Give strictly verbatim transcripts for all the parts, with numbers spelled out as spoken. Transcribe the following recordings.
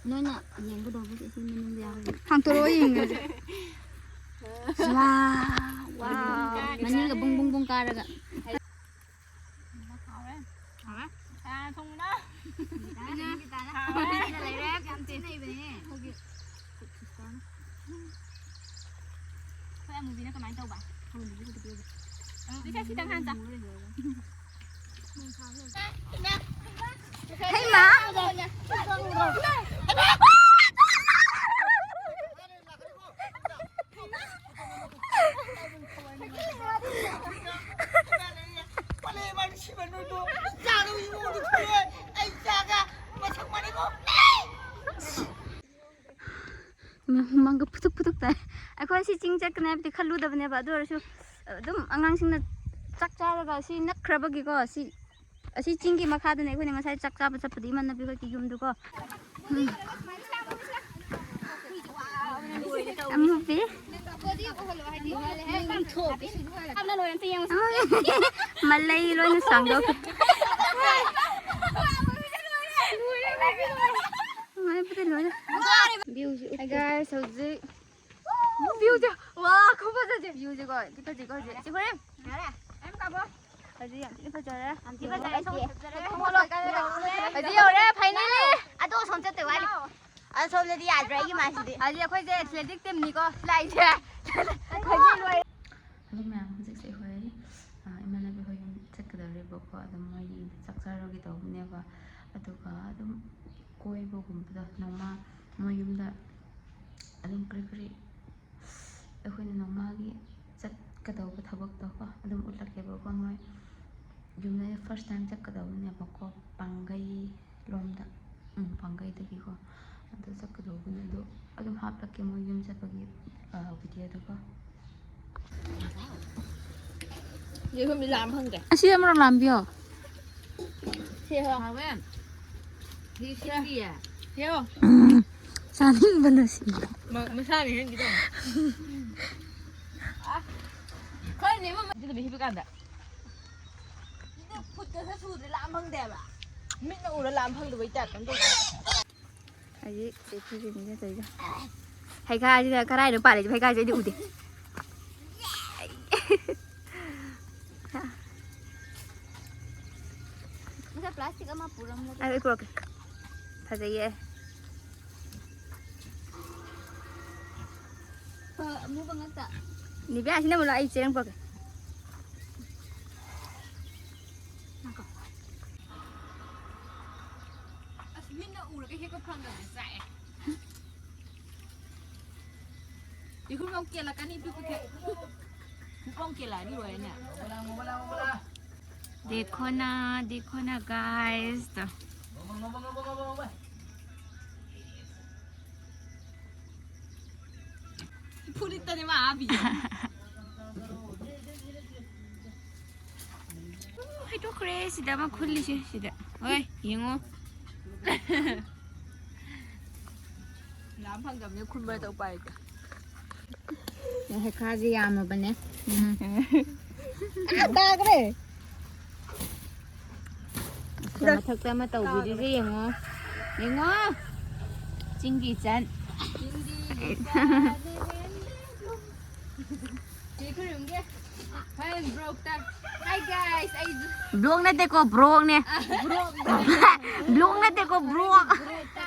ꯅꯣꯏꯅ ꯌꯦꯡꯒꯗꯧꯕꯁꯦ ꯁꯤ ꯃꯅꯨꯡꯗ ꯌꯥꯎꯔꯤ꯫ ꯍꯥꯡꯇꯣꯔꯛꯑꯣ ꯌꯦꯡꯉꯁꯦ꯫ ꯋꯥ, ꯋꯥ꯫ ꯃꯅꯤꯡꯒ ꯕꯨꯡ ꯕꯨꯡ ꯕꯨꯡ ꯀꯥꯔꯒ꯫ ꯍꯥꯎꯔꯦ꯫ ꯍꯥꯎꯔꯦ꯫ ꯀꯅꯥꯅ ꯊꯣꯡꯕꯅꯣ? ꯒꯤꯇꯥꯅ꯫ ꯍꯥꯎꯔꯦ꯫ ꯁꯤꯗ ꯂꯩꯔꯦ꯫ ꯌꯥꯝ ꯊꯤꯅ ꯍꯩꯕꯅꯦ꯫ ꯑꯩꯈꯣꯏꯒꯤ ꯁꯤꯁꯇꯔꯅ꯫ ꯑꯩꯈꯣꯏ ꯑꯃꯨꯕꯤꯅ ꯀꯃꯥꯏꯅ ꯇꯧꯕ? ꯑꯃꯨꯕꯤꯁꯦ ꯈꯤꯇꯪ ꯍꯥꯟ ꯆꯥ꯫ ꯍꯩꯃꯥ! ꯍꯨꯃꯥꯡꯒ ꯐꯨꯗꯨꯛ ꯐꯨꯗꯨꯛ ꯇꯥꯏ꯫ ꯑꯩꯈꯣꯏ ꯁꯤ ꯆꯤꯡ ꯆꯠꯀꯅꯤ ꯍꯥꯏꯕꯗꯤ ꯈꯜꯂꯨꯗꯕꯅꯦꯕ꯫ ꯑꯗꯨ ꯑꯣꯏꯔꯁꯨ ꯑꯗꯨꯝ ꯑꯉꯥꯡꯁꯤꯡꯅ ꯆꯥꯛ ꯆꯥꯔꯒ ꯁꯤ ꯅꯛꯈ꯭ꯔꯕꯒꯤꯀꯣ, ꯁꯤ, ꯑꯁꯤ ꯆꯤꯡꯒꯤ ꯃꯈꯥꯗꯅꯦ ꯑꯩꯈꯣꯏꯅ ꯉꯁꯥꯏ ꯆꯥꯛ ꯆꯥꯕ ꯆꯠꯄꯗꯣ, ꯏꯃꯥꯟꯅꯕꯤ ꯍꯣꯏꯒꯤ ꯌꯨꯝꯗꯨꯀꯣ꯫ ꯎꯝ꯫ ꯑꯃꯨꯕꯤ꯫ ꯃꯂꯩ ꯂꯣꯏꯅ ꯁꯥꯡꯗꯣꯛꯈ꯭ꯔꯦ꯫ ꯅꯨꯡꯉꯥꯏꯕꯗ ꯂꯣꯏꯔꯦ꯫ Viewꯁꯤ ꯎꯠꯀꯦ꯫ Hey guys, ꯍꯧꯖꯤꯛ viewꯁꯦ, ꯋꯥ, ꯈꯨꯐꯖꯁꯦ꯫ Viewꯁꯦꯀꯣ, ꯊꯤ ꯐꯖꯩꯀꯣ ꯍꯧꯖꯤꯛ꯫ ꯁꯤ ꯍꯣꯔꯦꯟ꯫ ꯌꯥꯔꯦ꯫ ꯑꯗꯨꯝ ꯀꯥꯞꯄꯣ꯫ ꯍꯧꯖꯤꯛ ꯌꯥꯝ ꯊꯤꯅ ꯐꯖꯔꯦ꯫ ꯌꯥꯝ ꯊꯤ ꯐꯖꯔꯦ, ꯁꯣꯝ ꯐꯖꯔꯦ꯫ ꯍꯧꯖꯤꯛ ꯌꯧꯔꯦ, finally꯫ ꯑꯗꯣ ꯁꯣꯝ ꯆꯠꯇꯣꯏ ꯋꯥꯠꯂꯤ꯫ ꯑꯗꯣ ꯁꯣꯝꯗꯗꯤ ꯌꯥꯗ꯭ꯔꯦ ꯑꯩꯒꯤ ꯃꯥꯏꯁꯤꯗꯤ꯫ ꯍꯧꯖꯤꯛ ꯑꯩꯈꯣꯏꯁꯦ athletic teamꯅꯤꯀꯣ ꯂꯥꯛꯏꯁꯦ꯫ ꯑꯩꯈꯣꯏꯁꯦ ꯂꯣꯏꯔꯦ꯫ Hello ꯃꯌꯥꯝ, ꯍꯧꯖꯤꯛꯁꯦ ꯑꯩꯈꯣꯏ, ꯑ, ꯏꯃꯥꯟꯅꯕꯤ ꯍꯣꯏ ꯌꯨꯝ ꯆꯠꯀꯗꯧꯔꯦꯕꯀꯣ꯫ ꯑꯗꯨꯝ ꯃꯣꯏꯒꯤ ꯌꯨꯝꯗ ꯆꯥꯛ ꯆꯥꯔꯨꯒꯦ ꯇꯧꯕꯅꯦꯕ꯫ ꯑꯗꯨꯒ ꯑꯗꯨꯝ ꯀꯣꯏꯕꯒꯨꯝꯕꯗꯣ, ꯅꯣꯡꯃ ꯃꯣꯏ ꯌꯨꯝꯗ ꯑꯗꯨꯝ ꯀꯔꯤ ꯀꯔꯤ ꯑꯩꯈꯣꯏꯅ ꯅꯣꯡꯃꯒꯤ ꯆꯠꯀꯗꯧꯕ ꯊꯕꯛꯇꯣꯀꯣ ꯑꯗꯨꯝ ꯎꯠꯂꯛꯀꯦꯕꯀꯣ꯫ ꯃꯣꯏ ꯌꯨꯝꯗ first time ꯆꯠꯀꯗꯧꯕꯅꯦꯕꯀꯣ, ꯄꯥꯡꯒꯩ ꯂꯣꯝꯗ꯫ ꯎꯝ, ꯄꯥꯡꯒꯩꯗꯒꯤꯀꯣ꯫ ꯑꯗꯨ ꯆꯠꯀꯗꯧꯕꯅꯦ꯫ ꯑꯗꯣ ꯑꯗꯨꯝ ꯍꯥꯞꯂꯛꯀꯦ ꯃꯣꯏ ꯌꯨꯝ ꯆꯠꯄꯒꯤ, ꯑ, videoꯗꯨꯀꯣ꯫ ꯌꯦꯔꯨꯝꯗꯤ ꯂꯥꯝ ꯐꯪꯗ꯭ꯔꯦ꯫ ꯑꯁꯤ ꯑꯃꯔꯛ ꯂꯥꯝꯕꯤꯌꯣ꯫ ꯁꯦ ꯍꯣ꯫ ꯍꯥꯎꯋꯦ꯫ ꯁꯤ ꯁꯤꯟꯗꯤꯌꯦ꯫ ꯁꯦ ꯍꯣ꯫ ꯎꯝ, ꯆꯥꯅꯤꯡꯕꯅ ꯁꯤꯔꯦ꯫ ꯃ-, ꯃꯁꯥꯅ ꯍꯦꯟꯈꯤꯗꯧꯅꯦ꯫ ꯑ, ꯈꯔꯅꯦ ꯑꯃ ꯑꯗꯨ ꯅꯨꯃꯤꯠ ꯍꯤꯞꯄ ꯀꯥꯟꯗ꯫ ꯁꯤꯗ ꯐꯨꯠꯇ ꯈꯔ ꯁꯨꯗ꯭ꯔꯦ ꯂꯥꯝ ꯐꯪꯗꯦꯕ꯫ ꯃꯤꯠꯅ ꯎꯔ ꯂꯥꯝ ꯐꯪꯗꯕꯩ type ꯑꯃ ꯇꯧꯋꯦ꯫ ꯍꯧꯖꯤꯛ ꯆꯦ ꯐꯤꯖꯤꯟꯁꯤꯅ ꯇꯧꯔꯤꯁꯦ꯫ ꯍꯩꯈꯥꯁꯤꯅ ꯀꯔꯥꯏꯅꯣ ꯄꯥꯜꯂꯤꯁꯦ? ꯍꯩꯈꯥꯁꯦ ꯑꯩꯗꯤ ꯎꯗꯦ꯫ ꯉꯁꯥꯏ ꯄ꯭ꯂꯥꯁꯇꯤꯛ ꯑꯃ ꯄꯨꯔꯝꯕꯗꯣ꯫ ꯑꯩ ꯄꯨꯔꯛꯀꯦ꯫ ꯐꯖꯩꯌꯦ꯫ ꯑ, ꯑꯃꯨꯕ ꯉꯥꯛꯇ꯫ ꯅꯤꯕꯤꯌꯥ, ꯁꯤꯅ ꯑꯃꯨꯛ ꯂꯥꯛꯑꯣ, ꯑꯩ ꯆꯦꯔꯪ ꯄꯨꯔꯛꯀꯦ꯫ ꯉꯥꯏꯈꯣ꯫ ꯑꯁ, ꯃꯤꯠꯅ ꯎꯔꯒ ꯍꯦꯛꯄ ꯐꯪꯗꯕꯁꯦ ꯆꯥꯛꯑꯦ꯫ ꯏꯍꯨꯝ ꯑꯃꯨꯛ ꯀꯦꯜꯂꯛꯀꯅꯤ, ꯄꯤꯛꯄ ꯀꯦ-, ꯄꯤꯛꯄ ꯑꯃꯨꯛ ꯀꯦꯜꯂꯛꯑꯅꯤ ꯂꯣꯏꯔꯦꯅꯦ꯫ देखो ना, देखो ना guys, तो ꯐꯨꯔꯤꯠꯇꯅꯦ ꯃꯥ ꯍꯥꯞꯄꯤꯁꯦ꯫ ꯎ, ꯍꯩꯗꯣꯛꯈ꯭ꯔꯦ ꯁꯤꯗ ꯑꯃ ꯈꯨꯜꯂꯤꯁꯦ ꯁꯤꯗ꯫ ꯍꯣꯏ, ꯌꯦꯡꯉꯣ꯫ ꯂꯥꯝ ꯐꯪꯗꯕꯅꯤꯅ ꯈꯨꯟꯕ ꯅꯠꯇ ꯎꯄꯥꯏ ꯂꯩꯇꯦ꯫ ꯍꯩꯈꯥꯁꯦ ꯌꯥꯝꯃꯕꯅꯦ꯫ ꯎꯝ꯫ ꯑꯥ, ꯇꯥꯈ꯭ꯔꯦ꯫ ꯃꯊꯛꯇ ꯑꯃ ꯇꯧꯕꯤꯔꯤꯁꯦ ꯌꯦꯡꯉꯣ꯫ ꯌꯦꯡꯉꯣ꯫ ꯆꯤꯡꯒꯤ ꯏꯆꯟ꯫ ꯆꯦ ꯈꯨꯔꯨꯝꯒꯦ꯫ ꯍꯣꯔꯦꯟ vlogꯇ꯫ Hi guys, ꯑꯩ vlog ꯅꯠꯇꯦꯀꯣ, ꯕ꯭ꯔꯣꯛꯅꯦ꯫ Vlogꯇ꯫ Vlog ꯅꯠꯇꯦꯀꯣ, ꯕ꯭ꯔꯣꯛ꯫ Vlogꯇ꯫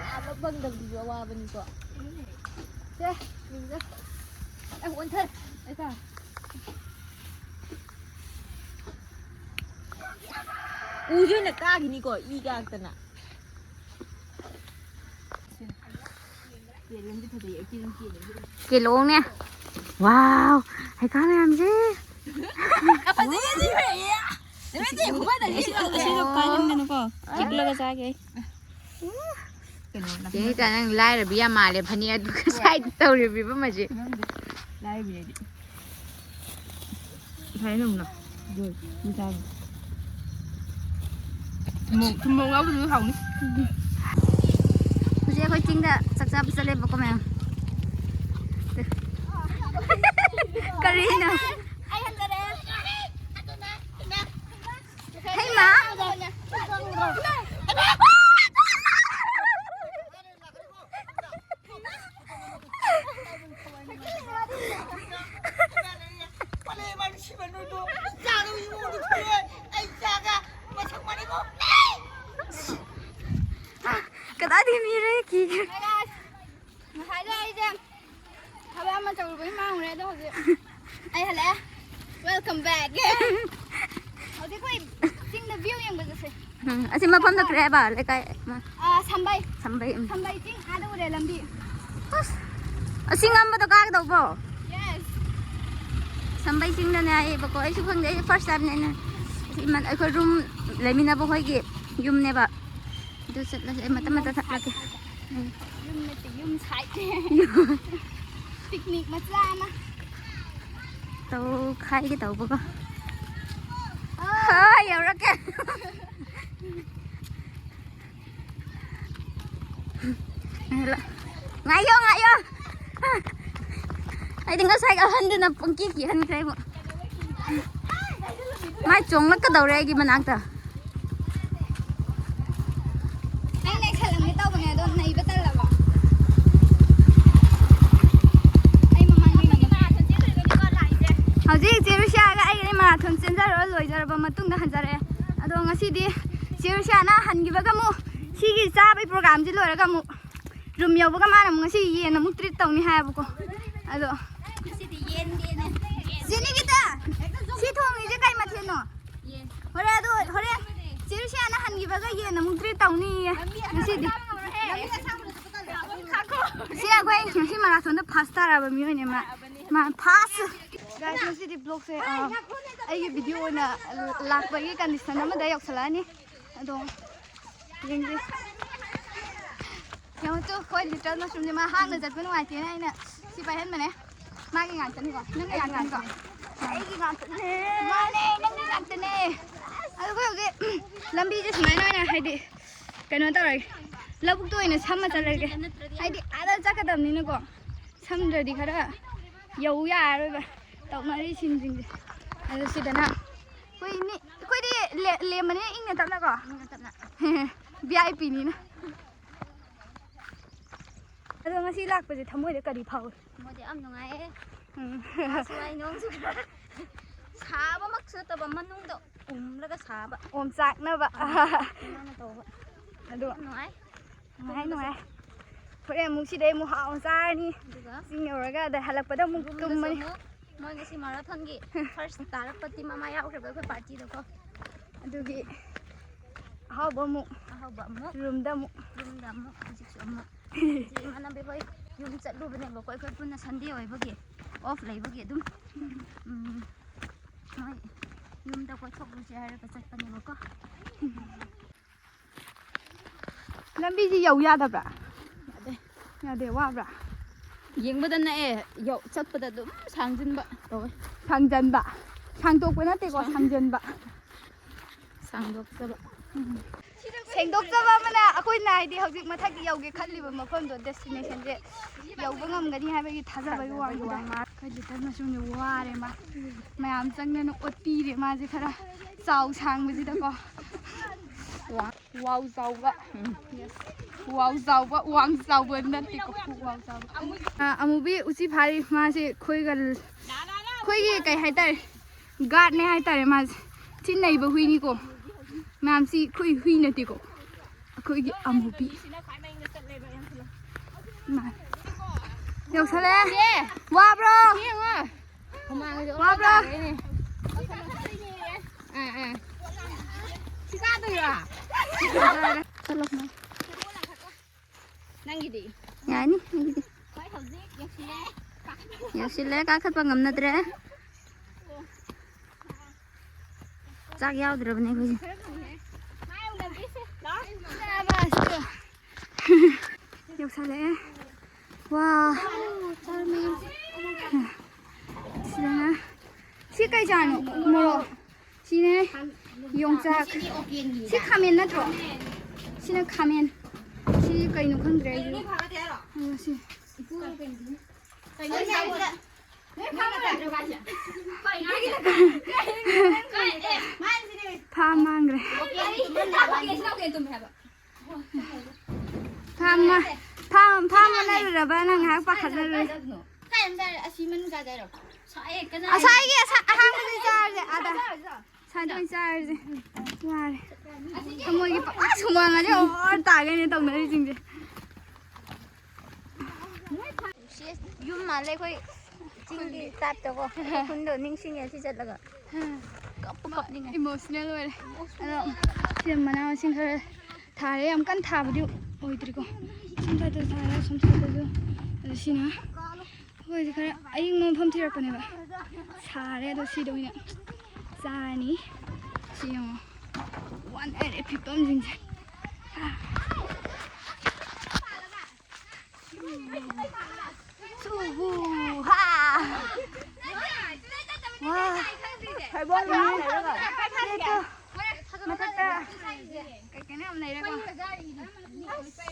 ꯂꯥꯝꯕ ꯐꯪꯗꯕꯗꯨꯁꯨ ꯑꯋꯥꯕꯅꯤꯀꯣ꯫ ꯁꯦ, ꯌꯦꯡꯖꯦ꯫ ꯑꯦ, ꯑꯣꯟꯊꯔꯦ꯫ ꯑꯩ ꯀꯥ꯫ ꯎꯁꯦ ꯑꯣꯏꯅ ꯀꯥꯈꯤꯅꯤꯀꯣ, ꯏ ꯀꯥꯔꯛꯇꯅ꯫ ꯀꯦꯂꯣꯡꯅꯦ꯫ Wow, ꯍꯩꯈꯥ ꯃꯌꯥꯝꯁꯦ꯫ ꯐꯖꯩꯌꯦ, ꯁꯤ ꯐꯖꯩꯌꯦ꯫ ꯅꯨꯃꯤꯠꯇꯤ ꯈꯨꯐꯖꯗꯤ ꯁꯤ ꯐꯖꯩꯌꯦ꯫ ꯑꯁꯤꯗꯣ ꯀꯥꯏꯍꯟꯒꯅꯨꯀꯣ꯫ ꯆꯤꯛꯂꯒ ꯆꯥꯒꯦ ꯑꯩ꯫ ꯀꯩꯅꯣ, ꯆꯦ ꯅꯤꯇꯥ, ꯅꯪ ꯂꯥꯏꯔꯕꯤ ꯌꯥꯝ ꯃꯥꯜꯂꯦ, ꯐꯅꯦꯛ ꯑꯗꯨꯒ ꯁꯥꯏꯗ ꯇꯧꯔꯤꯕ ꯐꯤꯕꯝ ꯑꯁꯤ꯫ ꯈꯪꯗꯦ꯫ ꯂꯥꯏꯔꯕꯤꯅꯦꯗꯤ꯫ ꯁꯨꯃꯥꯏꯅ ꯑꯗꯨꯝ ꯂꯥꯎ꯫ ꯑꯗꯨ, ꯑꯗꯨ ꯆꯥꯕ꯫ ꯊꯨꯝꯃꯣꯛ, ꯊꯨꯝꯃꯣꯛ ꯌꯥꯎꯕꯗꯨꯁꯨ ꯍꯥꯎꯅꯤ꯫ ꯍꯧꯖꯤꯛ ꯑꯩꯈꯣꯏ ꯆꯤꯡꯗ ꯆꯥꯛ ꯆꯥꯕ ꯆꯠꯂꯦꯕꯀꯣ ꯃꯌꯥꯝ꯫ ꯀꯔꯤꯅꯣ? ꯍꯩꯃꯥ! ꯀꯗꯥꯏꯗꯒꯤ ꯃꯤꯔꯣ? ꯀꯤꯈ꯭ꯔꯦ꯫ ꯉꯁꯥꯏꯗꯣ ꯑꯩꯁꯦ ꯊꯕꯛ ꯑꯃ ꯇꯧꯔꯨꯕꯒꯤ ꯃꯥꯡꯉꯨꯔꯦ, ꯑꯗꯣ ꯍꯧꯖꯤꯛ ꯑꯩ ꯍꯜꯂꯛꯑꯦ꯫ Welcome back꯫ ꯍꯧꯖꯤꯛ ꯑꯩꯈꯣꯏ ꯆꯤꯡꯗ view ꯌꯦꯡꯕ ꯆꯠꯁꯦ꯫ ꯎꯝ, ꯑꯁꯤ ꯃꯐꯝꯗ ꯀꯔꯤ ꯍꯥꯏꯕ? ꯂꯩꯀꯥꯏ ꯑꯃ꯫ ꯑꯥ, ꯁꯝꯕꯩ꯫ ꯁꯝꯕꯩ, ꯎꯝ꯫ ꯁꯝꯕꯩ ꯆꯤꯡ ꯑꯥꯗ ꯎꯔꯦ ꯂꯝꯕꯤ꯫ ꯑꯁ, ꯑꯁꯤ ꯉꯝꯕꯗꯣ ꯀꯥꯒꯗꯧꯕ꯭ꯔꯣ? Yes꯫ ꯁꯝꯕꯩ ꯆꯤꯡꯗꯅꯦ ꯍꯥꯏꯌꯦꯕꯀꯣ꯫ ꯑꯩꯁꯨ ꯈꯪꯗꯦ, ꯑꯩ first timeꯅꯦ꯫ ꯑꯩꯅ ꯁꯤ ꯏꯃꯥꯟ-, ꯑꯩꯈꯣꯏ room ꯂꯩꯃꯤꯟꯅꯕ ꯍꯣꯏꯒꯤ ꯌꯨꯝꯅꯦꯕ꯫ ꯑꯗꯨ ꯆꯠꯂꯁꯦ, ꯑꯩ ꯃꯇꯝ ꯃꯇꯝ ꯊꯛꯂꯛꯀꯦ꯫ ꯎꯝ꯫ ꯌꯨꯝ ꯅꯠꯇꯦ, ꯌꯨꯝ site꯫ Picnic ꯃꯆꯥ ꯑꯃ꯫ ꯇꯧꯈꯥꯏꯒꯦ ꯇꯧꯕꯀꯣ꯫ ꯑꯥ꯫ ꯍꯣꯏ, ꯌꯧꯔꯛꯀꯦ꯫ ꯉꯥꯏꯌꯣ, ꯉꯥꯏꯌꯣ꯫ ꯑꯩꯗꯤ ꯉꯁꯥꯏ ꯑꯍꯟꯗꯨꯅ ꯄꯨꯡꯀꯤ ꯀꯤꯍꯟꯈ꯭ꯔꯦ ꯑꯩꯕꯨ꯫ ꯃꯥꯏ ꯆꯣꯡꯂꯛꯀꯗꯧꯔꯦ ꯑꯩꯒꯤ ꯃꯅꯥꯛꯇ꯫ ꯑꯩ ꯅꯩꯁꯜꯂꯝꯒꯦ ꯇꯧꯕꯅꯦ, ꯑꯗꯣ ꯅꯩꯕ ꯇꯜꯂꯕ꯫ ꯑꯩ ꯃꯃꯥꯡꯗ ꯅꯪ ꯍꯧꯖꯤꯛ ꯆꯦ ꯔꯨꯁꯤꯌꯥꯒ ꯑꯩꯒꯅꯤ ꯃꯔꯥꯊꯣꯟ ꯆꯦꯟꯖꯔꯨꯔ ꯂꯣꯏꯖꯔꯕ ꯃꯇꯨꯡꯗ ꯍꯟꯖꯔꯛꯑꯦ꯫ ꯑꯗꯣ ꯉꯁꯤꯗꯤ ꯆꯦ ꯔꯨꯁꯤꯌꯥꯅ ꯍꯟꯈꯤꯕꯒ ꯑꯃꯨꯛ ꯁꯤꯒꯤ ꯆꯥꯕꯒꯤ programꯁꯤ ꯂꯣꯏꯔꯒ ꯑꯃꯨꯛ room ꯌꯧꯕꯒ ꯃꯥꯅ ꯑꯃꯨꯛ ꯉꯁꯤ ꯌꯦꯟ ꯑꯃꯨꯛ treat ꯇꯧꯅꯤ ꯍꯥꯏꯌꯦꯕꯀꯣ꯫ ꯑꯗꯣ ꯉꯁꯤꯗꯤ ꯌꯦꯟ ꯌꯦꯟꯅꯦ꯫ ꯆꯦ ꯅꯤꯀꯤꯇꯥ, ꯁꯤ ꯊꯣꯡꯉꯤꯁꯦ ꯀꯩ ꯃꯊꯦꯜꯅꯣ? ꯌꯦꯟ꯫ ꯍꯣꯔꯦꯟ ꯑꯗꯣ ꯍꯣꯔꯦꯟ ꯆꯦ ꯔꯨꯁꯤꯌꯥꯅ ꯍꯟꯈꯤꯕꯒ ꯌꯦꯟ ꯑꯃꯨꯛ treat ꯇꯧꯅꯤꯌꯦ ꯉꯁꯤꯗꯤ꯫ ꯁꯤ ꯑꯩꯈꯣꯏ ꯉꯁꯤ marathonꯗ first ꯇꯥꯔꯕ ꯃꯤꯑꯣꯏꯅꯦ ꯃꯥ꯫ ꯃꯥ first꯫ Guys, ꯉꯁꯤꯗꯤ vlogꯁꯦ, ꯑ, ꯑꯩꯒꯤ video ꯑꯣꯏꯅ ꯂꯥꯛꯄꯒꯤ condition ꯑꯃꯗ ꯌꯧꯁꯜꯂꯛꯑꯅꯤ꯫ ꯑꯗꯣ ꯌꯦꯡꯁꯤ꯫ ꯌꯦꯡꯉꯨ ꯇꯨ, ꯑꯩꯈꯣꯏ little mushroomꯁꯦ ꯃꯥ ꯍꯥꯡꯅ ꯆꯠꯄ ꯅꯨꯡꯉꯥꯏꯇꯦꯅ ꯑꯩꯅ ꯁꯤ ꯄꯥꯏꯍꯟꯕꯅꯦ꯫ ꯃꯥꯒꯤ ꯉꯥꯛꯇꯅꯤꯀꯣ? ꯅꯪꯒꯤ ꯉꯥꯛꯇꯅꯤꯀꯣ? ꯑꯩꯒꯤ ꯉꯥꯛꯇꯅꯦ꯫ ꯃꯥꯅꯦ, ꯅꯪꯒꯤ ꯉꯥꯛꯇꯅꯦ꯫ ꯑꯗꯣ ꯑꯩꯈꯣꯏ ꯍꯧꯖꯤꯛ ꯂꯝꯕꯤꯁꯦ ꯁꯨꯃꯥꯏꯅ ꯑꯣꯏꯅ ꯍꯥꯏꯗꯤ ꯀꯩꯅꯣ ꯇꯧꯔꯒꯦ, ꯂꯧꯕꯨꯛꯇ ꯑꯣꯏꯅ ꯁꯝꯃ ꯆꯠꯂꯒꯦ꯫ ꯍꯥꯏꯗꯤ ꯑꯥꯗ ꯆꯠꯀꯗꯕꯅꯤꯅꯀꯣ, ꯁꯝꯗ꯭ꯔꯗꯤ ꯈꯔ ꯌꯧ ꯌꯥꯔꯔꯣꯏꯕ ꯇꯧꯅꯔꯤ ꯁꯤꯟꯁꯤꯡꯁꯦ꯫ ꯑꯗꯣ ꯁꯤꯗꯅ ꯑꯩꯈꯣꯏ ꯃꯤ, ꯑꯩꯈꯣꯏꯗꯤ ꯂꯦꯝꯕꯅꯤꯅ ꯏꯪꯅ ꯇꯞꯅꯀꯣ꯫ ꯏꯪꯅ ꯇꯞꯅ꯫ ꯚꯤ ꯑꯥꯏ ꯄꯤꯅꯤꯅ꯫ ꯑꯗꯣ ꯉꯁꯤ ꯂꯥꯛꯄꯁꯦ ꯊꯃꯣꯏꯗ ꯀꯔꯤ ꯐꯥꯎꯏ? ꯊꯃꯣꯏꯗ ꯌꯥꯝ ꯅꯨꯡꯉꯥꯏꯌꯦ꯫ ꯎꯝ꯫ ꯅꯣꯡꯁꯨ ꯈꯔ ꯁꯥꯕꯃꯛꯁꯨ ꯅꯠꯇꯕ, ꯃꯅꯨꯡꯗ ꯎꯝꯂꯒ ꯁꯥꯕ꯫ ꯑꯣꯝꯆꯥꯛꯅꯕ꯫ ꯑꯗꯨꯃꯥꯏꯅ ꯇꯧꯕ꯫ ꯑꯗꯣ ꯌꯥꯝ ꯅꯨꯡꯉꯥꯏ꯫ ꯅꯨꯡꯉꯥꯏ, ꯅꯨꯡꯉꯥꯏ꯫ ꯍꯣꯔꯦꯟ ꯑꯃꯨꯛ ꯁꯤꯗꯩ ꯑꯃꯨꯛ ꯍꯥꯎꯅ ꯆꯥꯔꯅꯤ꯫ ꯑꯗꯨꯒ ꯆꯤꯡ ꯌꯧꯔꯒ ꯑꯗꯩ ꯍꯜꯂꯛꯄꯗ ꯑꯃꯨꯛ ꯌꯨꯝꯗꯁꯨ ꯇꯨꯝꯃꯅꯤ꯫ ꯑꯃꯨꯛ ꯃꯣꯏ ꯉꯁꯤ ꯃꯥꯔꯥꯊꯣꯟꯒꯤ ꯐꯥꯔꯁ ꯇꯥꯔꯛꯄ ꯇꯤꯝ ꯑꯃ ꯌꯥꯎꯈ꯭ꯔꯦꯕ ꯑꯩꯈꯣꯏ ꯄꯥꯔꯇꯤꯗꯀꯣ꯫ ꯑꯗꯨꯒꯤ ꯑꯍꯥꯎꯕ ꯑꯃꯨꯛ ꯑꯍꯥꯎꯕ ꯑꯃꯨꯛ ꯔꯨꯝꯗ ꯑꯃꯨꯛ꯫ ꯔꯨꯝꯗ ꯑꯃꯨꯛ ꯍꯧꯖꯤꯛꯁꯨ ꯑꯃꯨꯛ ꯍꯧꯖꯤꯛ ꯏꯃꯥꯟꯅꯕꯤ ꯍꯣꯏ ꯌꯨꯝ ꯆꯠꯂꯨꯕꯅꯦꯕꯀꯣ, ꯑꯩꯈꯣꯏ ꯄꯨꯟꯅ ꯁꯟꯗꯦ ꯑꯣꯏꯕꯒꯤ, ꯑꯣꯐ ꯂꯩꯕꯒꯤ ꯑꯗꯨꯝ꯫ ꯎꯝ, ꯃꯣꯏ ꯌꯨꯝꯗ ꯀꯣꯏꯊꯣꯛꯂꯨꯁꯦ ꯍꯥꯏꯔꯒ ꯆꯠꯄꯅꯦꯕꯀꯣ꯫ ꯂꯝꯕꯤꯁꯤ ꯌꯧ ꯌꯥꯗꯕ꯭ꯔꯥ? ꯌꯥꯗꯦ꯫ ꯌꯥꯗꯦ, ꯋꯥꯕ꯭ꯔꯥ? ꯌꯦꯡꯕꯗ ꯅꯛꯑꯦ, ꯌꯧ-, ꯆꯠꯄꯗ ꯑꯗꯨꯝ ꯁꯥꯡꯖꯤꯟꯕ ꯇꯧꯋꯦ꯫ ꯁꯥꯡꯖꯟꯕ꯫ ꯁꯥꯡꯗꯣꯛꯄ ꯅꯠꯇꯦꯀꯣ, ꯁꯥꯡ- ꯁꯥꯡꯖꯟꯕ꯫ ꯁꯥꯡꯗꯣꯛꯆꯕ꯫ ꯁꯦꯡꯗꯣꯛꯆꯕ ꯑꯃꯅ ꯑꯩꯈꯣꯏꯅ ꯍꯥꯏꯗꯤ ꯍꯧꯖꯤꯛ ꯃꯊꯛ ꯌꯧꯒꯦ ꯈꯜꯂꯤꯕ ꯃꯐꯝꯗꯣ, ꯗꯦꯁꯇꯤꯅꯦꯁꯟꯁꯦ ꯌꯧꯕ ꯉꯝꯒꯅꯤ ꯍꯥꯏꯕꯒꯤ ꯊꯥꯖꯕꯒꯤ ꯋꯥꯡꯃꯗ ꯑꯩꯈꯣꯏ ꯂꯤꯇꯜ ꯃꯆꯨꯅ ꯋꯥꯔꯦ ꯃꯥ꯫ ꯃꯌꯥꯝ ꯆꯪꯗꯅ ꯑꯣꯠꯄꯤꯔꯦ ꯃꯥꯁꯦ ꯈꯔ ꯆꯥꯎ ꯁꯥꯡꯕꯁꯤꯗꯀꯣ꯫ ꯋꯥ-, ꯋꯥꯎ ꯆꯥꯎꯕ꯫ ꯎꯝ꯫ Yes꯫ ꯋꯥꯎ ꯆꯥꯎꯕ, ꯋꯥꯡ ꯆꯥꯎꯕ ꯅꯠꯇꯦꯀꯣ, ꯋꯥꯎ ꯆꯥꯎꯕ꯫ ꯑ, ꯑꯃꯨꯕꯤ ꯎꯆꯤ ꯐꯥꯔꯤ ꯃꯥꯁꯦ ꯑꯩꯈꯣꯏꯒ ꯂ-, ꯑꯩꯈꯣꯏꯒꯤ ꯀꯩ ꯍꯥꯏꯇꯥꯔꯦ, ꯒꯥꯔꯗꯅꯦ ꯍꯥꯏꯇꯥꯔꯦ ꯃꯥꯁꯦ꯫ ꯊꯤ ꯅꯩꯕ ꯍꯨꯏꯅꯤꯀꯣ꯫ ꯃꯌꯥꯝꯁꯤ ꯑꯩꯈꯣꯏ ꯍꯨꯏ ꯅꯠꯇꯦꯀꯣ꯫ ꯑꯩꯈꯣꯏꯒꯤ ꯑꯃꯨꯕꯤ꯫ ꯃꯥ-, ꯌꯧꯁꯜꯂꯦ꯫ ꯋꯥꯕ꯭ꯔꯣ? ꯌꯦꯡꯉꯣ꯫ ꯍꯨꯃꯥꯡꯒꯁꯦ ꯑꯣꯔꯣ ꯋꯥꯕ꯭ꯔꯣ? ꯇꯥꯔꯦꯅꯦ꯫ ꯑꯥ, ꯑꯥ꯫ ꯁꯤ ꯀꯥꯗꯣꯏꯔꯣ? ꯆꯠꯂꯣ꯫ ꯅꯪꯒꯤꯗꯤ? ꯌꯥꯅꯤ, ꯑꯩꯒꯤꯗꯤ꯫ ꯍꯣꯏ, ꯍꯧꯖꯤꯛ ꯌꯧꯁꯤꯜꯂꯦ꯫ ꯌꯧꯁꯤꯜꯂꯦ, ꯀꯥꯈꯠꯄ ꯉꯝꯅꯗ꯭ꯔꯦ꯫ ꯆꯥꯛ ꯌꯥꯎꯗ꯭ꯔꯕꯅꯦ ꯑꯩꯈꯣꯏꯁꯦ꯫ ꯌꯧꯁꯜꯂꯛꯑꯦ꯫ ꯋꯥ꯫ ꯁꯤꯗꯅ, ꯁꯤ ꯀꯩ ꯆꯥꯔꯅꯣ? ꯃꯣꯔꯣꯛ꯫ ꯁꯤꯅꯦ ꯌꯣꯡꯆꯥꯛ꯫ ꯁꯤ ꯈꯥꯃꯦꯟ ꯅꯠꯇ꯭ꯔꯣ? ꯁꯤꯅ ꯈꯥꯃꯦꯟ꯫ ꯁꯤ ꯀꯩꯅꯣ ꯈꯪꯗ꯭ꯔꯦ ꯑꯩꯁꯨ꯫ ꯑꯗꯣ ꯁꯤ꯫ ꯐꯥꯝ ꯃꯥꯡꯈ꯭ꯔꯦ꯫ ꯐꯥꯝ ꯃꯥ-, ꯐꯥꯝ, ꯐꯥꯝ ꯑꯃ ꯂꯩꯔꯨꯔꯕ ꯅꯪ ꯉꯥꯏꯍꯥꯛ ꯄꯥꯈꯠꯂꯔꯣꯏ꯫ ꯑꯁꯤ ꯃꯅꯨꯡ ꯆꯥꯗꯣꯏꯔꯣ? ꯑꯁꯥꯏꯒꯤ ꯑꯁꯥ-, ꯑꯍꯥꯡꯕꯁꯤ ꯆꯥꯔꯁꯦ ꯑꯥꯗ꯫ ꯁ꯭ꯋꯥꯏꯗ ꯑꯣꯏꯅ ꯆꯥꯔꯁꯦ꯫ ꯋꯥꯔꯦ꯫ ꯊꯃꯣꯏꯒꯤ ꯄ-, ꯑꯁ ꯍꯨꯃꯥꯡꯒꯁꯦ ꯑꯣꯔ ꯇꯥꯒꯩꯅꯦ ꯇꯧꯅꯔꯤꯁꯤꯡꯁꯦ꯫ ꯌꯨꯝ ꯃꯥꯜꯂꯦ ꯑꯩꯈꯣꯏ ꯆꯤꯡꯒꯤ ꯇꯥꯏꯞꯇꯀꯣ꯫ ꯈꯨꯟꯗꯣ ꯅꯤꯡꯁꯤꯡꯉꯦ ꯁꯤ ꯆꯠꯂꯒ꯫ ꯀꯞꯄꯨ ꯀꯞꯅꯤꯡꯉꯦ꯫ ꯏꯃꯣꯁꯅꯦꯜ ꯑꯣꯏꯔꯦ꯫ ꯑꯗꯣ ꯁꯤꯗ ꯃꯅꯥ ꯃꯁꯤꯡ ꯈꯔ ꯊꯥꯔꯦ꯫ ꯌꯥꯝ ꯀꯟꯅ ꯊꯥꯕꯗꯤ ꯑꯣꯏꯗ꯭ꯔꯤꯀꯣ꯫ ꯁꯣꯝ ꯁꯥꯏꯗꯠꯇꯁꯨ ꯊꯥꯔꯦ, ꯁꯣꯝ ꯁꯥꯏꯗꯠꯇꯁꯨ꯫ ꯑꯗꯣ ꯁꯤꯅ ꯑꯩꯈꯣꯏꯁꯦ ꯈꯔ ꯑꯌꯤꯡꯕ ꯃꯐꯝ ꯊꯤꯔꯛꯄꯅꯦꯕ꯫ ꯁꯥꯔꯦ, ꯑꯗꯣ ꯁꯤꯗ ꯑꯣꯏꯅ ꯆꯥꯔꯅꯤ꯫ ꯁꯤ ꯌꯦꯡꯉꯣ, ꯋꯥꯅꯔꯦ ꯐꯤꯕꯝꯁꯤꯡꯁꯦ꯫ ꯁꯨꯍꯨ ꯍꯥ꯫ ꯋꯥ꯫ ꯊꯩꯕꯣꯡ ꯃꯅꯥ ꯂꯩꯔꯒ꯫ ꯃꯊꯛꯇ ꯀꯩ ꯀꯩꯅꯣ ꯌꯥꯝ ꯂꯩꯔꯦꯀꯣ꯫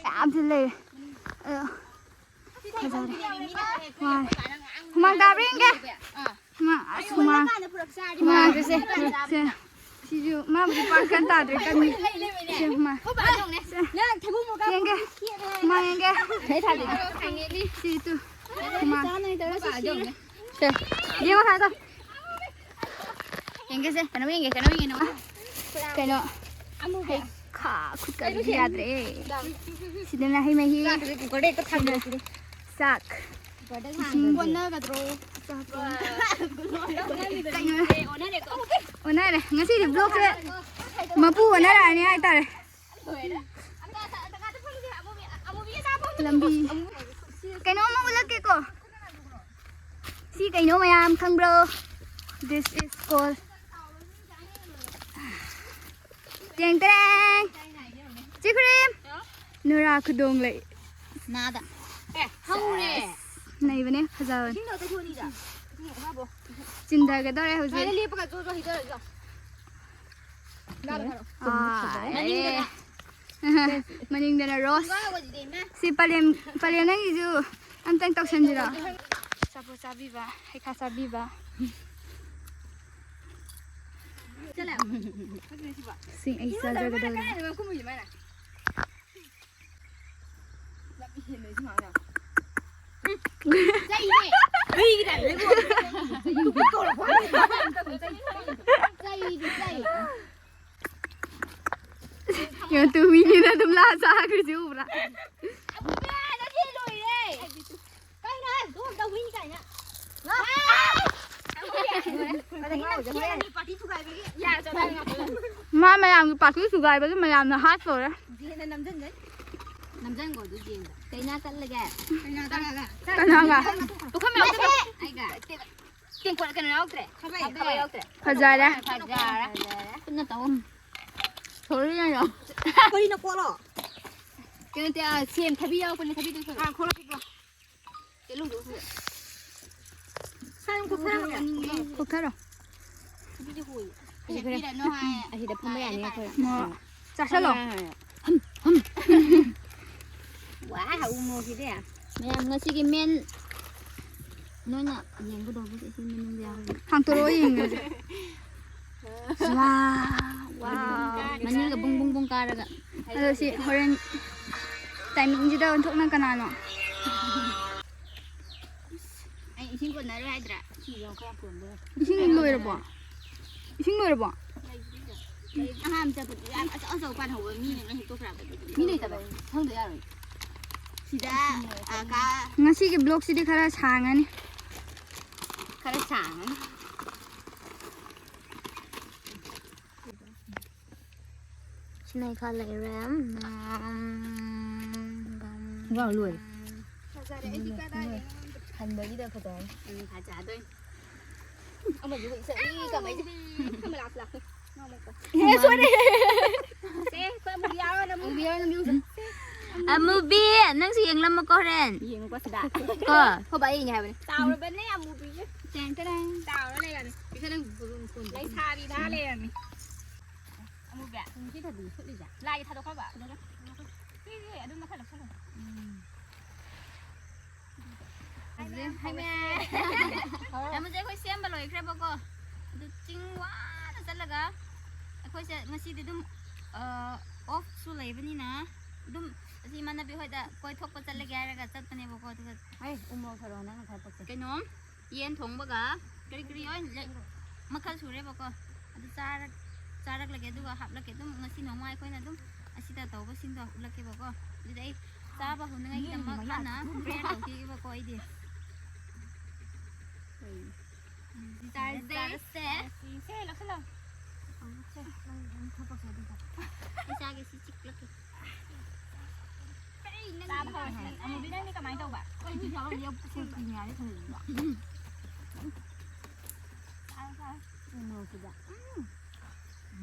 ꯌꯥꯝ ꯊꯤꯅ ꯂꯩꯔꯦ꯫ ꯑꯗꯣ ꯐꯖꯔꯦ꯫ ꯋꯥꯔꯦ꯫ ꯍꯨꯃꯥꯡ ꯇꯥꯕ꯭ꯔꯥ ꯌꯦꯡꯒꯦ꯫ ꯍꯨꯃꯥꯡ, ꯑꯁ, ꯍꯨꯃꯥꯡ꯫ ꯍꯨꯃꯥꯡꯁꯦ ꯁꯦ꯫ ꯁꯦ꯫ ꯁꯤꯁꯨ ꯃꯥꯕꯨꯗꯤ ꯄꯥꯛ ꯀꯟ ꯇꯥꯗ꯭ꯔꯦ, ꯀꯟꯅꯤ꯫ ꯁꯦ, ꯍꯨꯃꯥꯡ꯫ ꯁꯦ꯫ ꯌꯦꯡꯒꯦ꯫ ꯍꯨꯃꯥꯡ ꯌꯦꯡꯒꯦ꯫ ꯁꯤ ꯇꯨ꯫ ꯍꯨꯃꯥꯡ꯫ ꯁꯦ꯫ ꯌꯦꯡꯉꯣ ꯍꯥꯏꯗꯣ꯫ ꯌꯦꯡꯒꯦꯁꯦ, ꯀꯩꯅꯣꯝ ꯌꯦꯡꯒꯦ, ꯀꯩꯅꯣꯝ ꯌꯦꯡꯒꯦ, ꯅꯪ꯫ ꯀꯩꯅꯣ? ꯍꯩꯈꯥ ꯈꯨꯠꯀꯥꯁꯤꯗꯤ ꯌꯥꯗ꯭ꯔꯦ꯫ ꯁꯤꯗꯅ ꯍꯩ ꯃꯍꯤ꯫ ꯆꯥꯛꯁꯦ ꯀꯨꯀꯔꯗ ꯍꯦꯛꯇ ꯊꯥꯡꯒꯠꯂꯛꯄꯤꯅꯦ꯫ ꯆꯥꯛ꯫ ꯀꯨꯀꯔꯗ ꯏꯁꯤꯡ꯫ ꯊꯥꯡꯒꯠꯂꯛꯄꯤꯅꯦ꯫ ꯀꯣꯟꯅꯒꯗ꯭ꯔꯣ? ꯀꯩꯅꯣ? ꯑꯦ, ꯑꯣꯟꯅꯔꯦꯀꯣ꯫ ꯑꯣꯟꯅꯔꯦ꯫ ꯉꯁꯤꯗꯤ ꯕ꯭ꯂꯣꯛꯁꯦ ꯃꯄꯨ ꯑꯣꯟꯅꯔꯛꯑꯅꯤ ꯍꯥꯏꯇꯥꯔꯦ꯫ ꯂꯣꯏꯔꯦ꯫ ꯑꯝꯇ, ꯑꯝꯇ, ꯑꯝꯇ ꯀꯥꯗ ꯐꯝꯁꯦ꯫ ꯑꯃꯨꯕꯤ, ꯑꯃꯨꯕꯤꯒ ꯆꯥ ꯐꯝꯁꯦ꯫ ꯂꯝꯕꯤ꯫ ꯀꯩꯅꯣꯝꯃ ꯎꯠꯂꯛꯀꯦꯀꯣ꯫ ꯁꯤ ꯀꯩꯅꯣ ꯃꯌꯥꯝ ꯈꯪꯕ꯭ꯔꯣ? This is called ꯇꯦꯡ ꯇꯦꯔꯦꯡ! ꯆꯦ ꯈꯨꯔꯦꯝ! ꯅꯨꯔꯥ ꯈꯨꯗꯣꯡ ꯂꯩ꯫ ꯅꯥꯗ꯫ ꯑꯦ, ꯍꯧꯔꯦ꯫ ꯅꯩꯕꯅꯦ, ꯐꯖꯕꯅꯦ꯫ ꯏꯁꯤꯡꯗꯣ ꯇꯩꯊꯣꯛꯑꯅꯤꯗ꯫ ꯏꯁꯤꯡ ꯑꯁꯥꯕ꯫ ꯆꯤꯟꯊꯒꯗꯧꯔꯦ ꯍꯧꯖꯤꯛ꯫ ꯁ꯭ꯋꯥꯏꯗ ꯂꯦꯞꯄꯒ ꯖꯣ ꯖꯣ ꯍꯩꯊꯔꯁꯤ ꯂꯥꯎ꯫ ꯂꯥꯛꯑꯣ, ꯂꯥꯛꯑꯣ꯫ ꯑꯥ, ꯃꯅꯤꯡꯗꯅ꯫ ꯃꯅꯤꯡꯗꯅ ꯔꯣꯁ꯫ ꯈꯣꯡꯒ꯭ꯔꯥꯎ ꯍꯥꯏꯁꯤꯗꯤ ꯏꯃꯥ꯫ ꯁꯤ ꯄꯂꯦꯝ, ꯄꯂꯦꯝ ꯅꯪꯒꯤꯁꯨ ꯑꯝꯇꯪ ꯇꯧꯁꯟꯁꯤꯔꯣ? ꯆꯥꯕꯤꯕ, ꯍꯩꯈꯥ ꯆꯥꯕꯤꯕ꯫ ꯁꯤ ꯑꯩ ꯆꯥꯖꯒꯗꯧꯔꯤꯕ꯫ ꯌꯦꯡꯉꯣ, ꯇꯨ ꯃꯤꯅꯤꯅ ꯑꯗꯨꯝ ꯂꯥꯛꯑ ꯆꯥꯈ꯭ꯔꯤꯁꯤ ꯎꯕ꯭ꯔꯥ? ꯃꯥ ꯃꯌꯥꯝꯒꯤ ꯄꯥꯔꯇꯤ ꯊꯨꯒꯥꯏꯕꯒꯤ ꯃꯌꯥꯝꯅ ꯍꯥꯠꯇꯧꯔꯦ꯫ ꯅꯝꯖꯟꯒꯣ ꯑꯗꯨ ꯌꯦꯡꯗ꯫ ꯀꯩꯅꯥ ꯆꯠꯂꯒꯦ? ꯀꯅꯥꯒ? ꯄꯨꯈꯝ ꯌꯥꯎꯗꯕ꯫ ꯑꯩꯒ꯫ ꯇꯦꯡꯀꯣꯠ ꯀꯩꯅꯣ ꯌꯥꯎꯗ꯭ꯔꯦ? ꯈꯥꯕꯩ ꯌꯥꯎꯗ꯭ꯔꯦ? ꯐꯖꯔꯦ꯫ ꯐꯖꯔꯦ꯫ ꯈꯨꯠꯅ ꯇꯧ꯫ ꯁꯣꯔꯤ ꯌꯥꯏꯔꯣ? ꯀꯩꯅꯣ ꯇꯦ-, ꯑ, ꯁꯦꯝ ꯊꯕꯤ ꯌꯥꯎꯔꯛꯄꯅꯦ, ꯊꯕꯤꯗꯨ ꯁꯣꯏ꯫ ꯑꯥ, ꯈꯣꯠꯂꯣ, ꯈꯣꯠꯂꯣ꯫ ꯆꯦꯂꯨꯡꯗꯨ ꯁꯣꯏ꯫ ꯁꯥ ꯑꯗꯨꯝ ꯈꯣꯛꯊꯔꯛꯑꯒꯦ꯫ ꯈꯣꯛꯊꯔꯣ꯫ ꯊꯕꯤꯗꯤ ꯍꯣꯏ꯫ ꯄꯤꯔꯛꯑꯅꯨ ꯍꯥꯏ꯫ ꯑꯁꯤꯗ ꯐꯝꯕ ꯌꯥꯅꯤ ꯑꯩꯈꯣꯏ꯫ ꯃꯣꯔꯣꯛ ꯆꯥꯁꯜꯂꯣ꯫ ꯍꯝ, ꯍꯝ꯫ ꯋꯥ, ꯎ ꯃꯣꯔꯣꯛꯁꯤꯗꯤ꯫ ꯃꯌꯥꯝ ꯉꯁꯤꯒꯤ ꯃꯦꯟ ꯅꯣꯏꯅ ꯌꯦꯡꯒꯗꯧꯕꯁꯦ ꯁꯤ ꯃꯅꯨꯡꯗ ꯌꯥꯎꯔꯤ꯫ ꯍꯥꯡꯇꯣꯔꯛꯑꯣ ꯌꯦꯡꯉꯁꯦ꯫ ꯋꯥ, ꯋꯥ꯫ ꯃꯅꯤꯡꯒ ꯕꯨꯡ ꯕꯨꯡ ꯕꯨꯡ ꯀꯥꯔꯒ꯫ ꯑꯗꯣ ꯁꯤ ꯍꯣꯔꯦꯟ ꯇꯥꯏꯃꯤꯡꯁꯤꯗ ꯑꯣꯟꯊꯣꯛꯅ ꯀꯅꯥꯅꯣ? ꯑꯩ ꯏꯁꯤꯡ ꯀꯣꯟꯅꯔꯣꯏ ꯍꯥꯏꯗ꯭ꯔꯥ? ꯏꯁꯤꯡ ꯂꯣꯏꯔꯕꯣ? ꯏꯁꯤꯡ ꯂꯣꯏꯔꯕꯣ? ꯑꯍꯥꯟꯕ ꯆꯠꯄꯗꯨ ꯌꯥꯝ ꯑꯆꯧ ꯑꯆꯧ ꯄꯥꯟꯍꯧꯕ ꯃꯤꯅ ꯂꯣꯏ ꯍꯦꯛꯇꯣꯛꯈ꯭ꯔꯕ ꯑꯗꯨꯗꯤ꯫ ꯃꯤ ꯂꯩꯇꯕ ꯁꯪꯗ ꯌꯥꯔꯣꯏ꯫ ꯁꯤꯗ, ꯑ, ꯀꯥ- ꯉꯁꯤꯒꯤ ꯕ꯭ꯂꯣꯛꯁꯤꯗꯤ ꯈꯔ ꯁꯥꯡꯉꯅꯤ꯫ ꯈꯔ ꯁꯥꯡꯉꯅꯤ꯫ ꯁꯤꯅ ꯈꯔ ꯂꯩꯔꯦ꯫ ꯎꯝ, ꯋꯥ, ꯂꯣꯏꯔꯦ꯫ ꯐꯖꯔꯦ, ꯑꯩꯗꯤ ꯀꯗꯥꯏꯗꯩꯅꯣ ꯈꯪꯗꯦ꯫ ꯍꯟꯕꯒꯤꯗ ꯐꯖꯔꯦ꯫ ꯎꯝ, ꯐꯖꯗꯣꯏꯅꯤ꯫ ꯑꯃꯗꯨꯒ ꯏꯆꯠ, ꯏ, ꯀꯃꯥꯏꯅ? ꯀꯃꯥꯏꯅ ꯂꯥꯛꯁꯤ, ꯂꯥꯛꯁꯤ꯫ ꯃꯥ ꯑꯃꯨꯛꯀ꯫ ꯑꯦ, ꯁꯣꯏꯔꯦ꯫ ꯁꯦ, ꯑꯩꯈꯣꯏ ꯑꯃꯨꯕꯤ ꯌꯥꯎꯔꯣ, ꯅꯪ ꯑꯃꯨꯕꯤ ꯌꯥꯎꯔꯣ, ꯅꯪ ꯌꯥꯎꯔꯣ꯫ ꯑꯃꯨꯕꯤ, ꯅꯪꯁꯨ ꯌꯦꯡꯂꯝꯃꯨꯀꯣ ꯍꯣꯔꯦꯟ꯫ ꯌꯦꯡꯉꯨꯀꯣ ꯁꯤꯗ꯫ ꯀꯣ꯫ ꯍꯣ, ꯕꯥ, ꯌꯦꯡꯉꯦ ꯍꯥꯏꯕꯅꯦ꯫ ꯆꯥꯎꯔꯕꯅꯦ ꯑꯃꯨꯕꯤꯁꯦ꯫ ꯇꯦꯡ ꯇꯦꯔꯦꯡ꯫ ꯆꯥꯎꯔ ꯂꯩꯔꯝꯃꯦ꯫ ꯂꯩꯁꯥꯕꯤ ꯅꯍꯥ ꯂꯩꯔꯝꯃꯦ꯫ ꯑꯃꯨꯕꯤ꯫ ꯁꯤ ꯊꯕꯤ ꯐꯨꯠꯂꯤꯁꯦ꯫ ꯂꯥꯏꯒꯤ ꯊꯥꯗꯣꯛꯈ꯭ꯔꯕ? ꯊꯥꯗꯣꯛꯈ꯭ꯔꯦ꯫ ꯁꯤ, ꯁꯤ, ꯑꯗꯨꯝ ꯅꯛꯁꯜꯂꯣ, ꯅꯛꯁꯜꯂꯣ꯫ ꯎꯝ꯫ ꯍꯥꯏꯃꯦ꯫ ꯌꯥꯝꯕꯁꯦ ꯑꯩꯈꯣꯏ ꯁꯦꯝꯕ ꯂꯣꯏꯈ꯭ꯔꯦꯕꯀꯣ꯫ ꯑꯗꯨ ꯆꯤꯡ ꯋꯥꯅ ꯆꯠꯂꯒ ꯑꯩꯈꯣꯏꯁꯦ ꯉꯁꯤꯗꯤ ꯑꯗꯨꯝ ꯑꯣꯐꯁꯨ ꯂꯩꯕꯅꯤꯅ ꯑꯗꯨꯝ ꯑꯁꯤ ꯏꯃꯥꯟꯅꯕꯤ ꯍꯣꯏꯗ ꯀꯣꯏꯊꯣꯛꯄ ꯆꯠꯂꯒꯦ ꯍꯥꯏꯔꯒ ꯆꯠꯄꯅꯦꯕꯀꯣ꯫ ꯑꯗꯨꯒ ꯎ ꯃꯣꯔꯣꯛ ꯊꯔꯣ ꯅꯪꯅ ꯈꯔ ꯄꯛꯆꯩ꯫ ꯀꯩꯅꯣ, ꯌꯦꯟ ꯊꯣꯡꯕꯒ ꯀꯔꯤ ꯀꯔꯤ ꯂꯣꯏ ꯂꯩ-, ꯃꯈꯜ ꯁꯨꯔꯦꯕꯀꯣ꯫ ꯑꯗꯨ ꯆꯥꯔꯛ-, ꯆꯥꯔꯛꯂꯒꯦ ꯑꯗꯨꯒ ꯍꯥꯞꯂꯛꯀꯦ꯫ ꯑꯗꯨꯝ ꯉꯁꯤ ꯅꯣꯡꯃ ꯑꯩꯈꯣꯏꯅ ꯑꯗꯨꯝ ꯑꯁꯤꯗ ꯇꯧꯕꯁꯤꯡꯗꯣ ꯎꯠꯂꯛꯀꯦꯕꯀꯣ꯫ ꯑꯗꯨꯗꯤ ꯑꯩ ꯆꯥꯕ ꯍꯧꯅꯉꯥꯏꯒꯤꯗꯃꯛ ꯍꯥꯟꯅ ꯄ꯭ꯔꯦꯌꯔ ꯇꯧꯈꯤꯒꯦꯕꯀꯣ ꯑꯩꯗꯤ꯫ ꯆꯥꯔꯁꯦ꯫ ꯆꯥꯔꯁꯦ꯫ ꯁꯦ, ꯂꯧꯁꯤꯜꯂꯣ꯫ ꯁꯦ, ꯅꯪ, ꯅꯪ ꯊꯕꯛꯁꯦ ꯑꯗꯨꯝ ꯇꯧ꯫ ꯑꯩ ꯆꯥꯒꯦ, ꯁꯤ ꯆꯤꯛꯂꯛꯀꯦ꯫ ꯀꯔꯤ ꯅꯪ ꯆꯥꯕ ꯍꯧꯔꯁꯦ꯫ ꯑꯃꯨꯕꯤ, ꯅꯪꯗꯤ ꯀꯃꯥꯏꯅ ꯇꯧꯕ? ꯑꯩꯗꯤ ꯆꯥꯕ ꯌꯥꯝ ꯐꯨꯜ ꯄꯤꯅꯤ ꯍꯥꯏꯔꯦ ꯈꯜꯂꯤꯕ꯫ ꯆꯥꯔꯣ, ꯆꯥꯔꯣ꯫ ꯎ ꯃꯣꯔꯣꯛꯁꯤꯗ꯫ ꯎꯝ꯫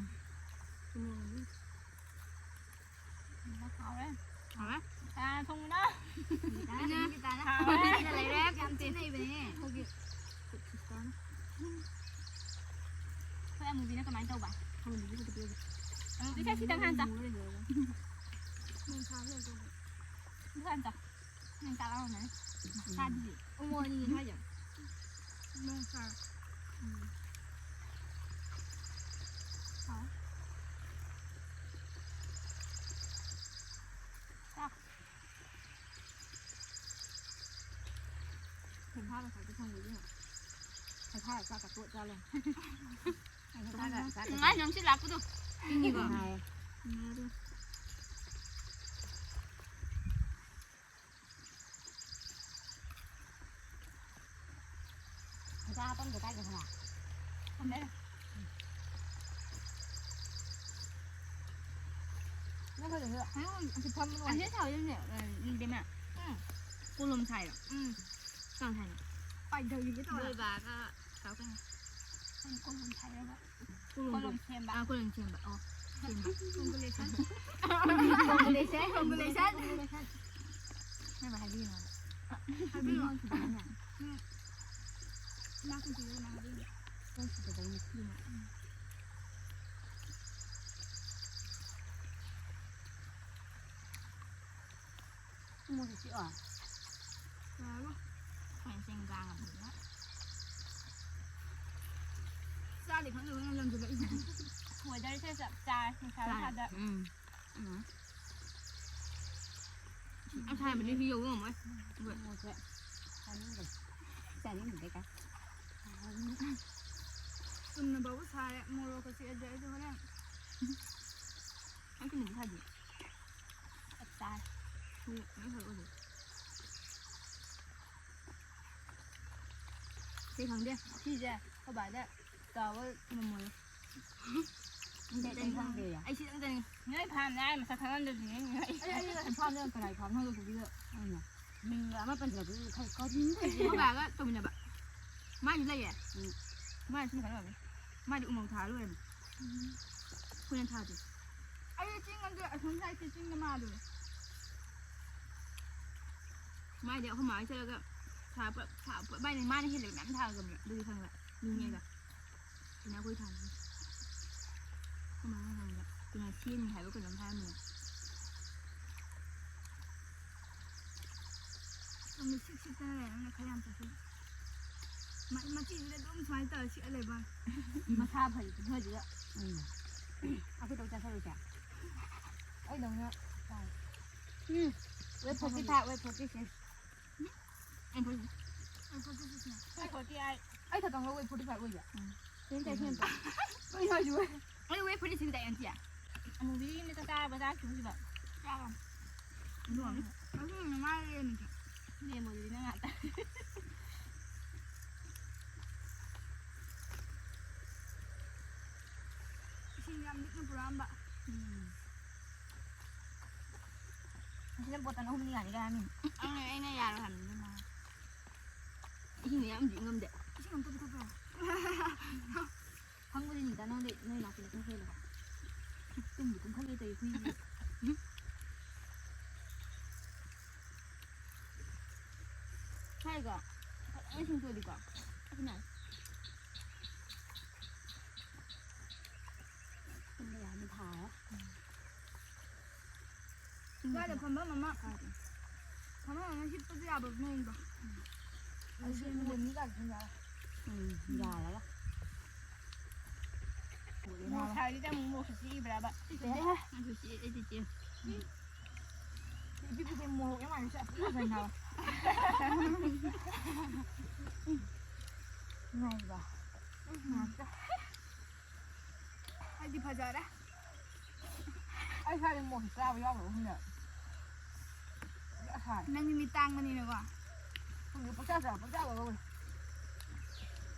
ꯎꯝ꯫ ꯍꯥꯎꯔꯦ꯫ ꯍꯥꯎꯔꯦ꯫ ꯀꯅꯥꯅ ꯊꯣꯡꯕꯅꯣ? ꯑꯩꯅ꯫ ꯍꯥꯎꯔꯦ꯫ ꯁꯤꯗ ꯂꯩꯔꯦ꯫ ꯌꯥꯝ ꯊꯤꯅ ꯍꯩꯕꯅꯦ꯫ ꯑꯩꯈꯣꯏꯒꯤ ꯁꯤꯁꯇꯔꯅ꯫ ꯑꯩꯈꯣꯏ ꯑꯃꯨꯕꯤꯅ ꯀꯃꯥꯏꯅ ꯇꯧꯕ? ꯑꯃꯨꯕꯤꯁꯦ ꯈꯤꯇ ꯄꯤꯔꯒꯦ꯫ ꯑꯃꯨꯕꯤꯁꯦ ꯁꯤꯗꯪ ꯍꯥꯟ ꯆꯥꯎ꯫ ꯅꯣꯡ ꯁꯥꯕ ꯂꯣꯏꯔ ꯆꯥꯎ꯫ ꯑꯗꯨ ꯍꯥꯟ ꯆꯥꯎ꯫ ꯅꯪ ꯆꯥꯛ ꯂꯥꯝꯃꯝꯃꯅꯤ꯫ ꯆꯥꯗ꯭ꯔꯤ꯫ ꯎꯃꯣꯔꯣꯛ ꯑꯅꯤꯅꯦ ꯊꯥꯏꯁꯦ꯫ ꯅꯣꯡ ꯁꯥꯔ꯫ ꯎꯝ꯫ ꯍꯥꯎ꯫ ꯆꯥꯛ꯫ ꯍꯩꯈꯥꯒ ꯈꯛꯇ ꯊꯣꯡꯕꯤꯗꯨꯅ꯫ ꯍꯩꯈꯥꯒ ꯆꯥꯛꯀ ꯇꯣꯠ ꯆꯥ ꯂꯩ꯫ ꯍꯩꯈꯥꯒ ꯆꯥꯛꯀ ꯅꯨꯡꯉꯥꯏ ꯅꯨꯡꯁꯤꯠ ꯂꯥꯛꯄꯗꯣ꯫ ꯏꯪꯉꯤꯀꯣ? ꯅꯨꯡꯉꯥꯏꯌꯦ꯫ ꯅꯨꯡꯉꯥꯏ ꯑꯗꯨ꯫ ꯍꯩꯈꯥ ꯍꯥꯞꯄꯝꯗꯣ ꯀꯥꯏꯗ ꯈꯪꯉꯦ? ꯊꯝꯃꯦ꯫ ꯅꯪ ꯀꯩꯗꯧꯗꯣꯏꯕ? ꯎꯝ, ꯑꯁꯤ ꯐꯝꯕ ꯅꯨꯡꯉꯥꯏꯇꯦ꯫ ꯑꯁꯤ ꯁꯥꯎꯁꯤꯅꯦ, ꯎꯝ, ꯏꯕꯦꯝꯃ꯫ ꯎꯝ꯫ ꯀꯣꯂꯣꯝ ꯁꯥꯏꯔꯣ? ꯎꯝ꯫ ꯀꯅꯥ ꯁꯥꯏꯅꯣ? ꯄꯥꯏꯊꯈꯤꯒꯦ ꯇꯧꯔꯦ꯫ ꯅꯣꯏ ꯕꯥꯒ ꯁꯥꯎ ꯀꯩꯅꯣ? ꯀꯣꯂꯣꯝ ꯁꯥꯏꯔꯕ? ꯀꯣꯂꯣꯝ ꯁꯦꯝꯕ꯫ ꯑꯥ, ꯀꯣꯂꯣꯝ ꯁꯦꯝꯕ꯫ ꯑꯣ, ꯁꯦꯝꯕ꯫ Congratulation꯫ Congratulation꯫ Congratulation꯫ ꯅꯪ ꯍꯥꯏꯕꯤꯌꯨ ꯅꯪ꯫ ꯍꯥꯏꯕꯤꯌꯨ꯫ ꯎꯝ꯫ ꯏꯃꯥ ꯀꯨꯝꯕꯤꯌꯨ ꯅꯪ ꯍꯥꯏꯕꯤꯌꯨ꯫ ꯅꯪ ꯁꯤꯗꯕꯩꯅꯦ꯫ ꯎꯝ꯫ ꯃꯣꯏꯁꯤ ꯆꯤꯛꯑꯣ꯫ ꯌꯥꯔꯣꯏ꯫ ꯆꯦꯡ ꯆꯥꯡꯉꯕꯅꯤꯅ꯫ ꯆꯥꯗꯦ ꯈꯪꯗꯕ ꯅꯪ ꯂꯪꯁꯤꯜꯂꯛꯏꯁꯦ꯫ Weatherꯁꯦ ꯆꯞ ꯆꯥꯔꯦ, ꯅꯨꯡꯁꯥ ꯆꯥꯔꯦ꯫ ꯅꯨꯡꯁꯥꯗ꯫ ꯎꯝ꯫ ꯎꯝ꯫ ꯌꯥꯝ ꯁꯥꯍꯟꯕꯅꯦ, ꯁꯤ ꯌꯧꯕ ꯉꯝꯃꯣꯏ꯫ ꯃꯣꯔꯣꯛꯁꯦ ꯆꯥꯅꯤꯡꯗꯦ꯫ ꯆꯥꯅꯤꯡꯗꯦ ꯀꯥꯏ꯫ ꯆꯨꯝꯅ ꯐꯥꯎꯕ ꯁꯥꯔꯦ, ꯃꯣꯔꯣꯛꯀ ꯆꯤꯛꯑꯗꯤ ꯑꯩꯗꯤ ꯍꯣꯔꯦꯟ꯫ ꯑꯩ ꯆꯨꯝꯅꯗꯤ ꯁꯥꯗꯦ꯫ ꯆꯞ ꯆꯥꯔꯦ꯫ ꯁꯤ ꯂꯣꯏ ꯐꯔꯛꯑꯣꯏꯗꯣꯏ꯫ ꯁꯤ ꯈꯪꯗꯦ꯫ ꯁꯤꯁꯦ ꯑꯩꯈꯣꯏ ꯕꯥꯗ ꯀꯥꯎꯕ ꯉꯝꯃꯣꯏ꯫ ꯑꯩ ꯁꯤ ꯈꯪꯗꯦ꯫ ꯑꯩ ꯁꯤ ꯈꯪꯗꯅꯤ꯫ ꯅꯣꯏ ꯐꯥꯝꯅꯦ ꯍꯥꯏ ꯃꯁꯛ ꯈꯪꯉꯝꯗꯕꯁꯤꯅꯦ꯫ ꯑꯩ, ꯑꯩ ꯐꯥꯝꯅꯦ ꯀꯅꯥꯏ ꯐꯥꯝꯅꯣ ꯍꯪꯉꯛꯄꯗꯨꯗ ꯑꯩꯅ ꯃꯤꯡꯒ ꯑꯃ ꯄꯟꯁꯤꯜꯂꯛꯄꯗꯨꯗ ꯈꯔ ꯀꯔꯤꯅꯣ ꯇꯧꯔꯤꯁꯦ꯫ ꯑꯩꯈꯣꯏ ꯕꯥꯒ ꯇꯧꯃꯤꯟꯅꯕ꯫ ꯃꯥꯏꯁꯨ ꯂꯩꯌꯦ꯫ ꯎꯝ꯫ ꯃꯥꯏꯁꯨ ꯀꯩꯅꯣ ꯇꯧꯅꯤ꯫ ꯃꯥꯏꯗꯤ ꯎꯃꯪ ꯊꯥ ꯂꯣꯏꯔꯝꯃꯦ꯫ ꯎꯝ꯫ ꯑꯩꯈꯣꯏꯅ ꯊꯥꯗꯦ꯫ ꯑꯩ ꯆꯤꯡ ꯑꯝꯇ ꯑꯁꯣꯝ ꯁꯥꯏꯗ ꯆꯤꯡꯗ ꯃꯥꯜꯂꯨꯔꯦ꯫ ꯃꯥꯏꯗꯤ ꯑꯩꯈꯣꯏ ꯃꯥ ꯍꯣꯏ ꯆꯠꯂꯒ ꯊꯥ ꯄꯨꯂꯞ, ꯊꯥ ꯄꯨꯂꯞ ꯃꯥꯏꯗꯤ ꯃꯥꯅ ꯍꯦꯜꯂꯦꯕ ꯃꯌꯥꯝ ꯊꯥꯒ꯭ꯔꯕꯅꯦ꯫ ꯑꯗꯨꯗꯤ ꯈꯪꯕ꯭ꯔꯥ? ꯃꯤꯅꯦꯒ꯫ ꯀꯩꯅꯣ ꯑꯩꯈꯣꯏ ꯊꯥꯕꯗꯣ꯫ ꯑꯩꯈꯣꯏ ꯃꯥꯅ ꯍꯪꯕꯗ ꯀꯩꯅꯣ ꯁꯦꯝꯅꯤ ꯍꯥꯏꯕ ꯀꯩꯅꯣꯝ ꯍꯥꯏꯔꯝꯕꯅꯦ꯫ ꯁꯣꯝꯗ ꯁꯤꯛ ꯁꯤꯛꯇꯅ ꯂꯩꯔꯝꯃꯤꯅ ꯈꯔ ꯌꯥꯝ ꯆꯠꯁꯤꯜꯂꯨ꯫ ꯃ-, ꯃꯆꯤꯁꯤꯗ ꯑꯗꯨꯝ ꯁꯨꯃꯥꯏꯅ ꯇꯧꯔ ꯁꯤꯛꯑ ꯂꯩꯕ ꯋꯥꯅꯤ꯫ ꯃꯁꯥ ꯐꯔꯤ ꯈꯨꯐꯁꯤꯒ꯫ ꯎꯝ꯫ ꯑꯩꯈꯣꯏꯗꯧ ꯆꯥꯁꯜꯂꯨꯁꯦ꯫ ꯑꯩꯗꯧꯅ ꯆꯥꯏ꯫ ꯎꯝ꯫ Weight forty five, weight forty six꯫ ꯑꯩ forty six꯫ ꯑꯩ forty six ꯅꯦ꯫ ꯑꯩ forty eight꯫ ꯑꯩ ꯈꯛꯇꯪ weight forty five ꯑꯣꯏꯁꯦ꯫ ꯎꯝ꯫ ꯀꯩꯅꯣ ꯇꯧꯏꯁꯦ ꯌꯦꯡꯉꯨ꯫ ꯀꯩꯅꯣ ꯍꯥꯏꯁꯤꯕꯣ? ꯑꯩ weight forty six ꯇꯥꯏ, aunty꯫ ꯑꯃꯨꯕꯤꯒꯤ ꯌꯨꯝꯗ ꯆꯥꯛ ꯆꯥꯔꯕ, ꯆꯥꯗ꯭ꯔꯤꯕꯣ ꯍꯧꯖꯤꯛꯐꯥꯎ? ꯆꯥꯔꯦ꯫ ꯑꯗꯨ ꯑꯣꯏꯔꯝꯅꯤ꯫ ꯑꯗꯨꯅ ꯃꯥ ꯂꯦꯝꯃꯤꯁꯦ꯫ ꯂꯦꯝꯃꯣ ꯑꯗꯨꯗꯤ ꯅꯪ ꯉꯥꯛꯇ꯫ ꯏꯁꯤꯡ ꯌꯥꯝ ꯂꯤꯛꯅ ꯄꯨꯔꯛꯑꯝꯕ꯫ ꯎꯝ꯫ ꯑꯁꯤꯅ bottle ꯑꯍꯨꯝꯅꯤ ꯌꯥꯅꯤ ꯀꯥꯏ ꯍꯥꯏꯔꯝꯃꯤꯅꯦ꯫ ꯑꯩꯅ, ꯑꯩꯅ ꯌꯥꯔꯣꯏ ꯍꯥꯏꯕꯅꯤ ꯃꯥ꯫ ꯏꯁꯤꯡ ꯌꯥꯝ ꯂꯤꯛ ꯉꯝꯗꯦ꯫ ꯏꯁꯤꯡ ꯑꯝꯇ ꯄꯤꯊꯛꯄ ꯌꯥꯏ꯫ ꯈꯪꯕꯗꯨꯅꯤꯗ ꯅꯪꯗꯤ ꯅꯣꯏ ꯅꯥꯛꯇ ꯂꯦꯞꯊꯣꯛꯈ꯭ꯔꯦꯗꯣ꯫ ꯇꯨꯝꯕꯨ ꯇꯨꯝꯈꯠꯂꯦ ꯇꯧꯔꯤ ꯍꯨꯏꯁꯦ꯫ ꯁ꯭ꯋꯥꯏꯒ ꯐꯖꯅ ꯁꯦꯡꯗꯣꯛꯑꯗꯤꯀꯣ꯫ ꯑꯗꯨꯅ ꯇꯨꯝꯕ ꯌꯥꯅꯤ ꯊꯥꯔ꯫ ꯁ꯭ꯋꯥꯏꯗ ꯐꯝꯐꯝ ꯑꯃ, ꯐꯝꯐꯝ ꯑꯃ ꯍꯤꯞꯄꯁꯨ ꯌꯥꯕ ꯃꯑꯣꯡꯗꯣ꯫ ꯎꯝ, ꯌꯥꯔꯒ꯫ ꯃꯣꯔꯣꯛ ꯁꯥꯔꯗꯤ ꯑꯃꯨꯛ ꯃꯣꯔꯣꯛꯁꯨ ꯆꯤꯛꯏꯕ꯭ꯔꯥꯕ? ꯆꯤꯛꯇꯦ꯫ ꯑꯗꯨ ꯆꯤꯛꯑꯦ, ꯑꯩꯗꯤ ꯆꯤꯛꯑꯦ꯫ ꯏꯄꯤꯛꯄꯤꯁꯦ ꯃꯣꯔꯣꯛ ꯌꯥꯝ ꯃꯥꯟꯕꯁꯦ ꯌꯥꯝ ꯐꯖꯩ ꯍꯥꯏꯕ꯫ ꯅꯨꯡꯉꯥꯏꯕ꯫ ꯎꯝ, ꯉꯥꯏꯈꯣ꯫ ꯑꯩꯗꯤ ꯐꯖꯔꯦ꯫ ꯑꯩ ꯁ꯭ꯋꯥꯏꯗ ꯃꯣꯔꯣꯛꯁꯦ ꯆꯥꯕ ꯌꯥꯎꯗꯕ ꯈꯪꯗꯦ꯫ ꯄꯨꯔꯥ ꯁꯥꯏ꯫ ꯅꯪꯗꯤ ꯃꯤꯠ ꯇꯥꯡꯕꯅꯤꯅꯀꯣ꯫ ꯈꯪꯗꯦ, ꯄꯪꯆꯥ ꯆꯥ, ꯄꯪꯆꯥ ꯆꯥ ꯂꯧꯔꯦ꯫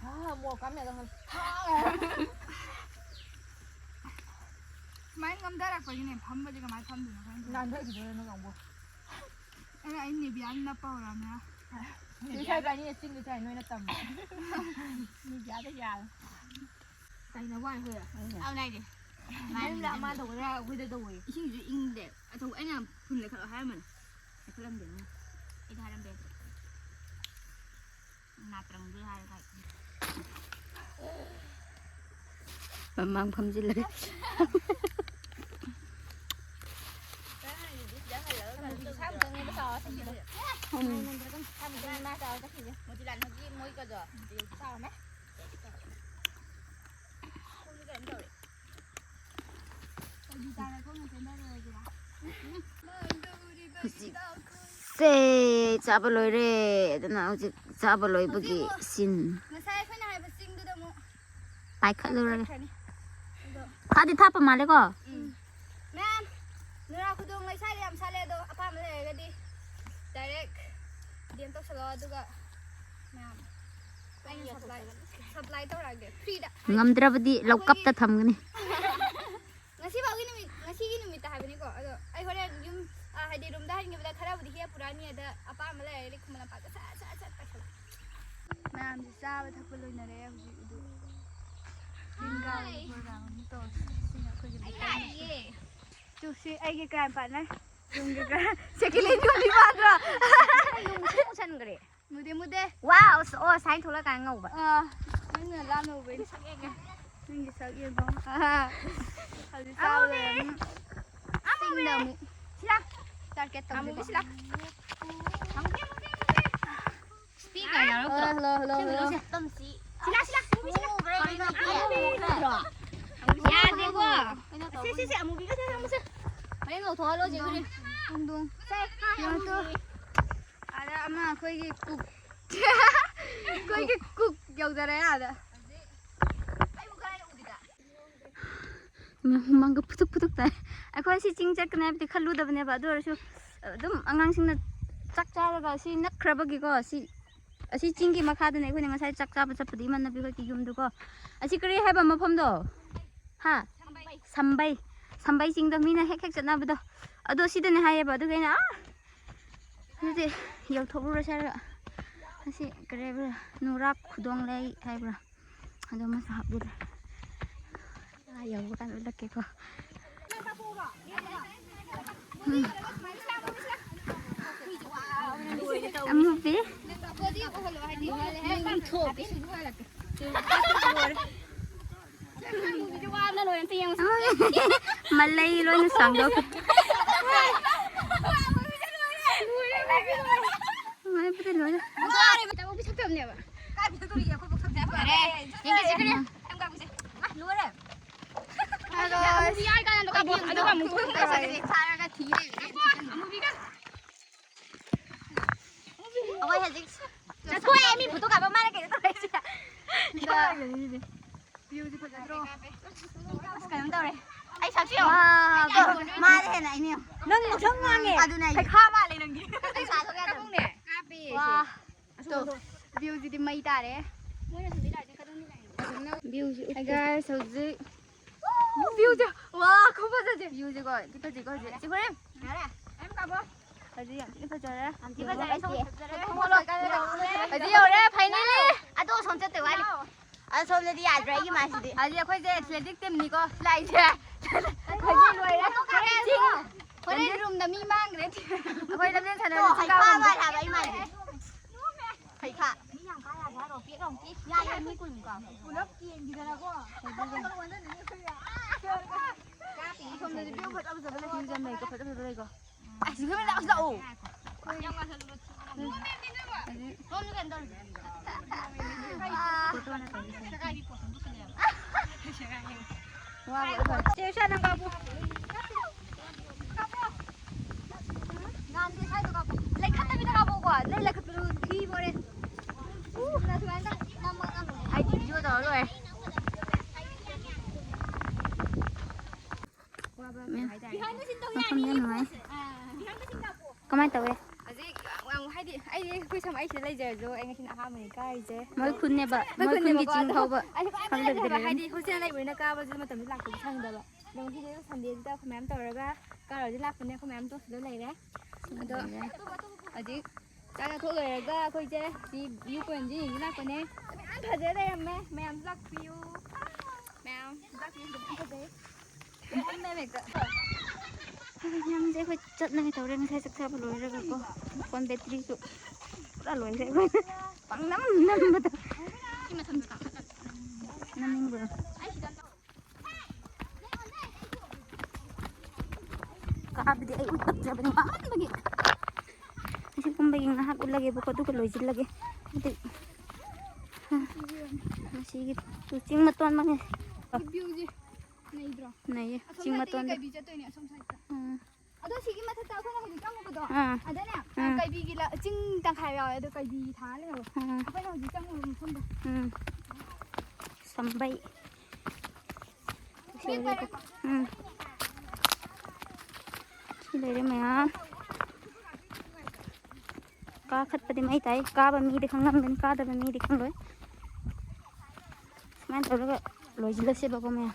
ꯑꯥ, ꯃꯣꯔꯣꯛ ꯀꯥꯝꯃꯦꯠꯂꯒ ꯍꯥ! ꯁꯨꯃꯥꯏꯅ ꯉꯝꯊꯔꯛꯄꯒꯤꯅꯦ, ꯐꯝꯕꯗꯤ ꯀꯃꯥꯏꯅ ꯐꯝꯗꯣꯏꯅꯣ ꯈꯪꯗꯦ꯫ ꯅꯥꯟꯊꯈꯤꯗꯣꯔꯦ ꯅꯪ ꯑꯃꯨꯛ꯫ ꯑꯩꯅ, ꯑꯩ ꯅꯤꯕꯤꯌꯥ ꯅꯞꯄ ꯍꯧꯔꯛꯑꯕꯅꯦ꯫ ꯉꯁꯥꯏ ꯏꯕꯥꯅꯤꯅ ꯆꯤꯡꯗ ꯆꯥꯏ, ꯅꯣꯏꯅ ꯇꯝꯕ꯫ ꯅꯤꯕꯤꯌꯥꯗ ꯌꯥꯜꯂꯦ꯫ ꯀꯩꯅꯣ ꯋꯥꯏ ꯍꯣꯏ? ꯑꯗꯨꯅꯦ꯫ ꯑꯗꯨꯅꯦ ꯍꯥꯏꯁꯦ꯫ ꯃꯌꯨꯝꯗ ꯃꯥ ꯇꯧꯕꯗ ꯑꯩꯈꯣꯏꯗ ꯇꯧꯋꯦ꯫ ꯏꯁꯤꯡꯁꯨ ꯏꯪꯗꯦ꯫ ꯑꯗꯨ ꯑꯩꯅ ꯐꯨꯟ ꯂꯩꯈꯠꯂꯣ ꯍꯥꯏꯔꯝꯕꯅꯦ꯫ ꯂꯩꯈꯠꯂꯝꯗꯦ ꯃꯥꯅ꯫ ꯑꯩꯗꯤ ꯍꯥꯏꯔꯝꯗꯦ꯫ ꯅꯥꯇ꯭ꯔꯪꯗꯨ ꯍꯥꯏꯔꯒ꯫ ꯃꯃꯥꯡ ꯐꯝꯖꯤꯜꯂꯒ꯫ ꯃꯣꯇꯤꯂꯥꯜ ꯍꯣꯏꯒꯤ ꯃꯣꯏꯒꯗꯣ ꯌꯧꯗꯤ ꯆꯥꯎꯔꯝꯃꯦ꯫ ꯁꯦ, ꯆꯥꯕ ꯂꯣꯏꯔꯦ꯫ ꯑꯗꯨꯅ ꯍꯧꯖꯤꯛ ꯆꯥꯕ ꯂꯣꯏꯕꯒꯤ ꯍꯧꯖꯤꯛ ꯑꯃꯨꯛ ꯁꯤꯟ꯫ ꯉꯁꯥꯏ ꯑꯩꯈꯣꯏꯅ ꯍꯥꯏꯕ ꯆꯤꯡꯗꯨꯗ ꯑꯃꯨꯛ ꯄꯥꯏꯈꯠꯂꯨꯔꯒꯦ꯫ ꯆꯠꯈ꯭ꯔꯅꯤ꯫ ꯑꯗꯣ ꯊꯥꯗꯤ ꯊꯥꯞꯄ ꯃꯥꯜꯂꯦꯀꯣ? ꯎꯝ꯫ ꯃꯌꯥꯝ, ꯅꯨꯔꯥ ꯈꯨꯗꯣꯡ ꯂꯩꯁꯥꯗꯤ ꯌꯥꯝ ꯁꯥꯠꯂꯦ, ꯑꯗꯣ ꯑꯄꯥꯝꯕ ꯂꯩꯔꯒꯗꯤ direct D M ꯇꯧꯁꯜꯂꯣ, ꯑꯗꯨꯒ ꯃꯌꯥꯝ ꯑꯩꯅ supply, supply ꯇꯧꯔꯛꯑꯒꯦ, free ꯗ꯫ ꯉꯝꯗ꯭ꯔꯕꯗꯤ ꯑꯩꯈꯣꯏꯒꯤ ꯂꯧꯀꯞꯇ ꯊꯝꯒꯅꯤ꯫ ꯉꯁꯤꯐꯥꯎꯒꯤ ꯅꯨꯃꯤꯠ, ꯉꯁꯤꯒꯤ ꯅꯨꯃꯤꯠꯇ ꯍꯥꯏꯕꯅꯤꯀꯣ, ꯑꯗꯣ ꯑꯩ ꯍꯣꯔꯦꯟ ꯌꯨꯝ, ꯑ, ꯍꯥꯏꯗꯤ room ꯗ ꯍꯟꯈꯤꯕꯗ ꯈꯔꯕꯨꯗꯤ ꯍꯦꯛ ꯄꯨꯔꯛꯑꯅꯤ, ꯑꯗ ꯑꯄꯥꯝꯕ ꯂꯩꯔꯒꯗꯤ ꯈꯨꯃꯟ ꯂꯝꯄꯥꯛꯇ ꯁꯠ ꯁꯠ ꯁꯠ ꯄꯥꯏꯁꯜꯂꯛꯑꯣ꯫ ꯃꯌꯥꯝꯁꯦ ꯆꯥꯕ ꯊꯛꯄ ꯂꯣꯏꯅꯔꯦ ꯍꯧꯖꯤꯛ, ꯑꯗꯨ ꯆꯤꯡ ꯀꯥꯕꯒꯤ program ꯑꯃꯨꯛ ꯇꯧꯔꯁꯤ꯫ ꯁꯤꯅ ꯑꯩꯈꯣꯏꯒꯤ ꯂꯩꯀꯥꯏ ꯃꯁꯦꯜ꯫ ꯇꯨ ꯁꯤ ꯑꯩꯒꯤ crime partner꯫ ꯌꯨꯝꯒꯤ ꯀ-, second hand ꯌꯣꯜꯂꯤ ꯃꯥꯟꯗ꯭ꯔꯣ? ꯅꯨꯡꯁꯨ ꯃꯨꯁꯟꯈ꯭ꯔꯦ꯫ ꯃꯨꯗꯦ, ꯃꯨꯗꯦ꯫ ꯋꯥꯎ, ꯑꯣ, ꯁꯥꯏ ꯊꯣꯛꯂꯛꯀꯥꯟ ꯉꯧꯕ꯫ ꯑꯥ, ꯅꯪꯅ ꯂꯥꯞꯅ ꯎꯕꯩꯅꯦ꯫ ꯅꯪꯒꯤ ꯁꯛ ꯌꯦꯡꯉꯣ꯫ ꯑꯥ, ꯍꯧꯖꯤꯛ ꯆꯥꯕ ꯂꯣꯏꯔꯕꯅꯤꯅ꯫ ꯆꯤꯡꯗ ꯑꯃꯨꯛ꯫ ꯁꯤꯂꯥ꯫ Target ꯇꯧꯁꯤꯀꯣ꯫ ꯑꯃꯨꯕꯤ ꯁꯤꯂꯥ꯫ ꯑꯃꯨꯕꯤ, ꯑꯃꯨꯕꯤ, ꯑꯃꯨꯕꯤ꯫ Speaker hello, hello, hello. ꯁꯤꯂꯥ, ꯁꯤꯂꯥ, ꯃꯨꯕꯤ ꯁꯤꯂꯥ꯫ ꯌꯥꯗꯦꯀꯣ꯫ ꯁꯤ, ꯁꯤ, ꯁꯤ, ꯑꯃꯨꯕꯤꯒ ꯁꯦ, ꯁꯦ, ꯁꯦ꯫ ꯍꯣꯔꯦꯟ ꯂꯧꯊꯣꯛꯍꯜꯂꯣ, ꯆꯦ ꯀꯨꯂꯤ꯫ ꯇꯨꯡ, ꯇꯨꯡ꯫ ꯀꯩꯅꯣ ꯇꯨ꯫ ꯑꯥꯗ ꯑꯃ ꯑꯩꯈꯣꯏꯒꯤ ꯀꯨꯛ꯫ ꯑꯩꯈꯣꯏꯒꯤ ꯀꯨꯛ ꯌꯧꯖꯔꯦ ꯑꯥꯗ꯫ ꯍꯨꯃꯥꯡꯒ ꯐꯨꯗꯨꯛ ꯐꯨꯗꯨꯛ ꯇꯥꯏ꯫ ꯑꯩꯈꯣꯏ ꯁꯤ ꯆꯤꯡ ꯆꯠꯀꯅꯤ ꯍꯥꯏꯕꯗꯤ ꯈꯜꯂꯨꯗꯕꯅꯦꯕ, ꯑꯗꯨ ꯑꯣꯏꯔꯁꯨ ꯑꯗꯨꯝ ꯑꯉꯥꯡꯁꯤꯡꯅ ꯆꯥꯛ ꯆꯥꯔꯒ ꯁꯤ ꯅꯛꯈ꯭ꯔꯕꯒꯤꯀꯣ, ꯁꯤ, ꯑꯁꯤ ꯆꯤꯡꯒꯤ ꯃꯈꯥꯗꯅꯦ ꯑꯩꯈꯣꯏꯅ ꯉꯁꯥꯏ ꯆꯥꯛ ꯆꯥꯕ ꯆꯠꯄꯗꯣ, ꯏꯃꯥꯟꯅꯕꯤ ꯍꯣꯏꯒꯤ ꯌꯨꯝꯗꯨꯀꯣ꯫ ꯑꯁꯤ ꯀꯔꯤ ꯍꯥꯏꯕ ꯃꯐꯝꯗꯣ? ꯍꯥ? ꯁꯝꯕꯩ꯫ ꯁꯝꯕꯩ ꯆꯤꯡꯗꯣ ꯃꯤꯅ ꯍꯦꯛ ꯍꯦꯛ ꯆꯠꯅꯕꯗꯣ꯫ ꯑꯗꯣ ꯁꯤꯗꯅꯦ ꯍꯥꯏꯌꯦꯕ, ꯑꯗꯨꯒꯤ ꯑꯩꯅ, "ꯑꯥ, ꯑꯗꯨꯗꯤ ꯌꯧꯊꯣꯛꯎꯔꯁꯦ" ꯍꯥꯏꯔꯒ, ꯑꯁꯤ ꯀꯔꯤ ꯍꯥꯏꯕ꯭ꯔꯥ, ꯅꯨꯔꯥꯛ ꯈꯨꯗꯣꯡ ꯂꯩ ꯍꯥꯏꯕ꯭ꯔꯥ? ꯑꯗꯨ ꯑꯃꯁꯨ ꯍꯥꯞꯄꯤꯔꯦ꯫ ꯑꯥ ꯌꯧꯕ ꯀꯥꯟꯗ ꯎꯠꯂꯛꯀꯦꯀꯣ꯫ ꯎꯝ꯫ ꯑꯃꯨꯕꯤ꯫ ꯃꯂꯩ ꯂꯣꯏꯅ ꯁꯥꯡꯗꯣꯛꯈ꯭ꯔꯦ꯫ ꯃꯥꯏꯕꯨꯗꯤ ꯂꯣꯏꯔꯦ꯫ ꯀꯥꯏ ꯄꯤꯊꯛꯇꯣꯔꯤꯒꯦ? ꯑꯩꯈꯣꯏ ꯄꯣꯛꯊꯛꯁꯦ꯫ ꯌꯥꯔꯦ꯫ ꯌꯦꯡꯒꯦꯁꯦ, ꯀꯔꯤ? ꯌꯥꯝ ꯀꯥꯞꯄꯤꯁꯦ꯫ ꯃꯥ, ꯂꯣꯏꯔꯦ꯫ ꯑꯗꯣ ꯑꯃꯨꯕꯤ ꯌꯥꯎꯔꯤꯀꯥꯟꯗ ꯀꯥꯞꯄꯣ꯫ ꯑꯗꯨꯒ ꯑꯃꯨꯛ ꯊꯣꯛꯑꯒ ꯁꯥꯔꯒ ꯊꯤ ꯂꯩꯔꯦ꯫ ꯑꯃꯨꯕꯤꯒ꯫ ꯑꯩꯈꯣꯏ ꯍꯧꯖꯤꯛ ꯆꯠꯊꯣꯛꯑꯦ, ꯃꯤ ꯐꯣꯇꯣ ꯀꯥꯞꯄ ꯃꯥꯅ ꯀꯩꯅꯣ ꯇꯧꯔꯛꯏꯁꯦ꯫ ꯚ꯭ꯌꯨꯁꯦ ꯐꯖꯗ꯭ꯔꯣ? ꯑꯁ, ꯀꯩꯅꯣꯝ ꯇꯧꯔꯦ꯫ ꯑꯩ ꯁꯛꯁꯤ ꯌꯦꯡꯉꯣ꯫ ꯋꯥ, ꯃꯥꯗ ꯍꯦꯟꯅ ꯑꯩꯅ ꯌꯦꯡꯉꯣ꯫ ꯅꯪ ꯉꯥꯡꯁꯪ ꯉꯥꯡꯉꯦ꯫ ꯑꯗꯨꯅꯦ ꯑꯩꯁꯦ꯫ ꯄꯩꯈꯥ ꯃꯥꯜꯂꯦ ꯅꯪꯗꯤ꯫ ꯑꯩ ꯁꯥ ꯊꯣꯛ ꯌꯥꯗꯕꯅꯦ꯫ ꯀꯥꯞꯄꯦ ꯋꯥ꯫ ꯁꯦ꯫ ꯑꯗꯣ, ꯚ꯭ꯌꯨꯁꯤꯗꯤ ꯃꯩ ꯇꯥꯔꯦ꯫ ꯃꯣꯏꯅ ꯁꯨꯝ ꯂꯥꯛꯑꯗꯤ ꯀꯗꯣꯝꯗꯤ ꯂꯥꯛꯏꯅꯣ? Hey guys, ꯍꯧꯖꯤꯛ ꯚ꯭ꯌꯨꯁꯦ, ꯋꯥ, ꯈꯨꯐꯖꯁꯦ꯫ ꯚ꯭ꯌꯨꯁꯦꯀꯣ, ꯊꯤ ꯐꯖꯩꯀꯣ ꯍꯧꯖꯤꯛ꯫ ꯆꯦ ꯈꯣꯏꯔꯦꯝ꯫ ꯌꯥꯔꯦ, ꯑꯗꯨꯝ ꯀꯥꯞꯄꯣ꯫ ꯍꯧꯖꯤꯛ ꯌꯥꯝ ꯊꯤꯅ ꯐꯖꯔꯦ꯫ ꯌꯥꯝ ꯊꯤ ꯐꯖꯔꯦ, ꯑꯩ ꯁꯣꯝ ꯐꯖꯔꯦ꯫ ꯍꯧꯖꯤꯛ ꯌꯧꯔꯦ, finally꯫ ꯑꯗꯣ ꯁꯣꯝ ꯆꯠꯇꯣꯏ ꯋꯥꯠꯂꯤ꯫ ꯑꯗꯣ ꯁꯣꯝꯗꯗꯤ ꯌꯥꯗ꯭ꯔꯦ ꯑꯩꯒꯤ ꯃꯥꯏꯁꯤꯗꯤ꯫ ꯍꯧꯖꯤꯛ ꯑꯩꯈꯣꯏꯁꯦ athletic teamꯅꯤꯀꯣ ꯂꯥꯛꯏꯁꯦ꯫ ꯑꯩꯈꯣꯏꯒꯤ ꯂꯣꯏꯔꯦ꯫ ꯐꯣꯇꯣ ꯀꯥꯞꯄꯦ ꯆꯤꯡ꯫ ꯑꯗꯣ꯫ ꯍꯣꯔꯦꯟ roomꯗ ꯃꯤ ꯃꯥꯡꯈ꯭ꯔꯦ꯫ ꯑꯩꯈꯣꯏ ꯂꯝꯖꯦꯟ ꯇꯣ, ꯁꯥꯟꯅꯕ ꯆꯤꯡ ꯍꯩꯈꯥ ꯀꯥꯕ ꯃꯥꯜꯂꯦ ꯍꯥꯏꯕ ꯑꯩ ꯃꯥꯏꯁꯦ꯫ ꯍꯩꯈꯥ꯫ ꯃꯤ ꯌꯥꯝ ꯀꯥ ꯌꯥꯗꯦ ꯍꯥꯏꯔꯣ? ꯄꯦꯠ ꯂꯥꯎ ꯇꯦꯛ꯫ ꯌꯥꯏꯌꯦ, ꯃꯤ ꯀꯨꯟꯃꯨꯛ ꯀꯥ꯫ ꯄꯨꯂꯞ ꯀꯦꯟꯈꯤꯗꯅꯀꯣ꯫ ꯑꯁꯣꯝꯗꯗꯤ view ꯐꯖ ꯐꯖꯕ ꯂꯩ꯫ View ꯌꯥꯝ ꯂꯩꯀꯣ, ꯐꯖ ꯐꯖꯕ ꯂꯩꯀꯣ꯫ ꯑꯁ, ꯁꯤ ꯐꯤꯂꯝ ꯂꯥꯛꯑꯣ, ꯂꯥꯛꯑꯣ꯫ ꯆꯦ ꯎꯁꯥ, ꯅꯪ ꯀꯥꯞꯄꯨ꯫ ꯉꯥꯟꯗꯦ, ꯁ꯭ꯋꯥꯏꯗ ꯀꯥꯞꯄꯣ꯫ ꯂꯩꯈꯠꯇꯕꯤꯗ ꯀꯥꯞꯄꯣꯀꯣ꯫ ꯅꯪ ꯂꯩꯈꯠꯄꯗꯨ ꯊꯤꯕꯣꯔꯦ꯫ ꯎ, ꯁꯨꯃꯥꯏꯅ ꯅꯝꯃꯒ꯫ ꯑꯩꯗꯤ video ꯇꯧꯔ ꯂꯣꯏꯔꯦ꯫ ꯃꯐꯝ ꯌꯥꯝ ꯅꯨꯡꯉꯥꯏ꯫ ꯀꯃꯥꯏꯅ ꯇꯧꯋꯦ? ꯍꯧꯖꯤꯛ ꯌꯥꯝ, ꯌꯥꯝ, ꯍꯥꯏꯗꯤ ꯑꯩꯗꯤ ꯑꯩꯈꯣꯏ ꯁꯝ ꯑꯩꯁꯤꯗ ꯂꯩꯖꯔꯁꯨ ꯑꯩ ꯉꯁꯤꯅ ꯑꯍꯥꯟꯕꯅꯦ ꯀꯥꯔꯤꯁꯦ꯫ ꯃꯣꯏ ꯈꯨꯟꯅꯦꯕ, ꯃꯣꯏ ꯈꯨꯟꯒꯤ ꯈꯨꯟꯅꯦꯕꯀꯣ꯫ ꯆꯤꯡ ꯑꯗꯣ ꯐꯥꯎꯕ ꯑꯩꯁꯦ ꯈꯪꯗꯕꯤꯗ ꯈꯪꯗꯦꯕ, ꯂꯩꯔꯝꯃꯤ꯫ ꯍꯥꯏꯗꯤ ꯍꯣꯁꯇꯦꯜ ꯂꯩꯕꯅꯤꯅ ꯀꯥꯕꯁꯨ ꯃꯇꯝꯗꯣ ꯂꯥꯛꯄꯁꯨ ꯁꯪꯗꯕ꯫ ꯑꯗꯣ ꯉꯁꯤꯗꯤ ꯑꯩ ꯁꯟꯗꯦꯁꯤꯗ ꯑꯩꯈꯣꯏ ꯃꯌꯥꯝ ꯇꯧꯔꯒ ꯀꯥꯔꯨꯔꯁꯤ ꯂꯥꯛꯄꯅꯦ꯫ ꯑꯩꯈꯣꯏ ꯃꯌꯥꯝ ꯇꯣꯁꯤꯗ ꯂꯩꯔꯦ꯫ ꯑꯗꯣ ꯍꯧꯖꯤꯛ ꯆꯥꯛ ꯆꯥꯊꯣꯛ ꯂꯣꯏꯔꯒ ꯑꯩꯈꯣꯏꯁꯦ ꯁꯤ view pointꯁꯤ ꯌꯦꯡꯁꯤ ꯂꯥꯛꯄꯅꯦ꯫ ꯃꯌꯥꯝ ꯐꯖ ꯂꯩꯔꯝꯃꯦ꯫ ꯃꯌꯥꯝꯁꯨ ꯂꯥꯛꯄꯤꯌꯨ꯫ ꯃꯌꯥꯝ ꯂꯥꯛꯄꯤꯌꯨ꯫ ꯌꯥꯝ ꯐꯖꯩ꯫ ꯌꯥꯝꯁꯦ ꯑꯩꯈꯣꯏ ꯆꯠꯅꯉꯥꯏ ꯇꯧꯔꯦ꯫ ꯉꯁꯥꯏ ꯆꯥꯛ ꯆꯥꯕ ꯂꯣꯏꯔꯒꯀꯣ꯫ ꯐꯣꯟ batteryꯁꯨ ꯄꯨꯔꯥ ꯂꯣꯏꯈ꯭ꯔꯦ ꯑꯩꯈꯣꯏ꯫ ꯄꯪꯅꯝ ꯅꯝꯕꯗ꯫ ꯅꯝꯅꯤꯡꯕ꯭ꯔꯣ? ꯀꯥꯕꯗꯤ ꯑꯩ ꯎꯠꯂꯛꯇ꯭ꯔꯕꯅꯤ ꯋꯥꯃꯟꯕꯒꯤ꯫ ꯑꯁꯤꯒꯨꯝꯕꯒꯤ ꯉꯥꯏꯍꯥꯛ ꯎꯠꯂꯒꯦꯕꯀꯣ, ꯑꯗꯨꯒ ꯂꯣꯏꯁꯤꯜꯂꯒꯦ꯫ ꯍꯥꯏꯗꯤ, ꯃꯁꯤꯒꯤ ꯆꯤꯡ ꯃꯇꯣꯟ ꯃꯉꯦ꯫ Viewꯁꯦ ꯅꯩꯗ꯭ꯔꯣ? ꯅꯩꯌꯦ, ꯑꯁꯣꯝ ꯆꯤꯡ ꯁꯥꯏꯗꯇꯒꯤ ꯃꯇꯣꯟꯗ꯫ ꯀꯩꯕꯤ ꯆꯠꯇꯣꯏꯅꯦ, ꯑꯁꯣꯝ ꯁꯥꯏꯗꯇ꯫ ꯎꯝ꯫ ꯑꯗꯣ ꯁꯤꯒꯤ ꯃꯊꯛꯇ ꯑꯩꯈꯣꯏꯅ ꯍꯧꯖꯤꯛ ꯆꯪꯉꯨꯕꯗꯣ, ꯑꯥ꯫ ꯑꯗꯅꯦ, ꯑꯥ꯫ ꯀꯩꯕꯤꯒꯤ ꯂ-, ꯆꯤꯡ ꯇꯪꯈꯥꯏ ꯌꯥꯎꯋꯦ, ꯑꯗꯣ ꯀꯩꯕꯤ ꯊꯥꯔ ꯂꯩꯍꯧꯋꯦ꯫ ꯑꯥ꯫ ꯑꯩꯈꯣꯏꯅ ꯍꯧꯖꯤꯛ ꯆꯪꯉꯨꯕ ꯃꯐꯝꯗꯣ꯫ ꯎꯝ꯫ ꯁꯝꯕꯩ꯫ ꯎꯝ꯫ ꯁꯤ ꯂꯩꯔꯦ ꯃꯌꯥꯝ꯫ ꯀꯥꯈꯠꯄꯗꯤ ꯃꯩ ꯇꯥꯏ꯫ ꯀꯥꯕ ꯃꯤꯗꯤ ꯈꯪꯂꯝꯒꯅꯤ, ꯀꯥꯗꯕ ꯃꯤꯗꯤ ꯈꯪꯂꯣꯏ꯫ ꯁꯨꯃꯥꯏꯅ ꯇꯧꯔꯒ ꯂꯣꯏꯁꯤꯜꯂꯁꯦꯕꯀꯣ ꯃꯌꯥꯝ꯫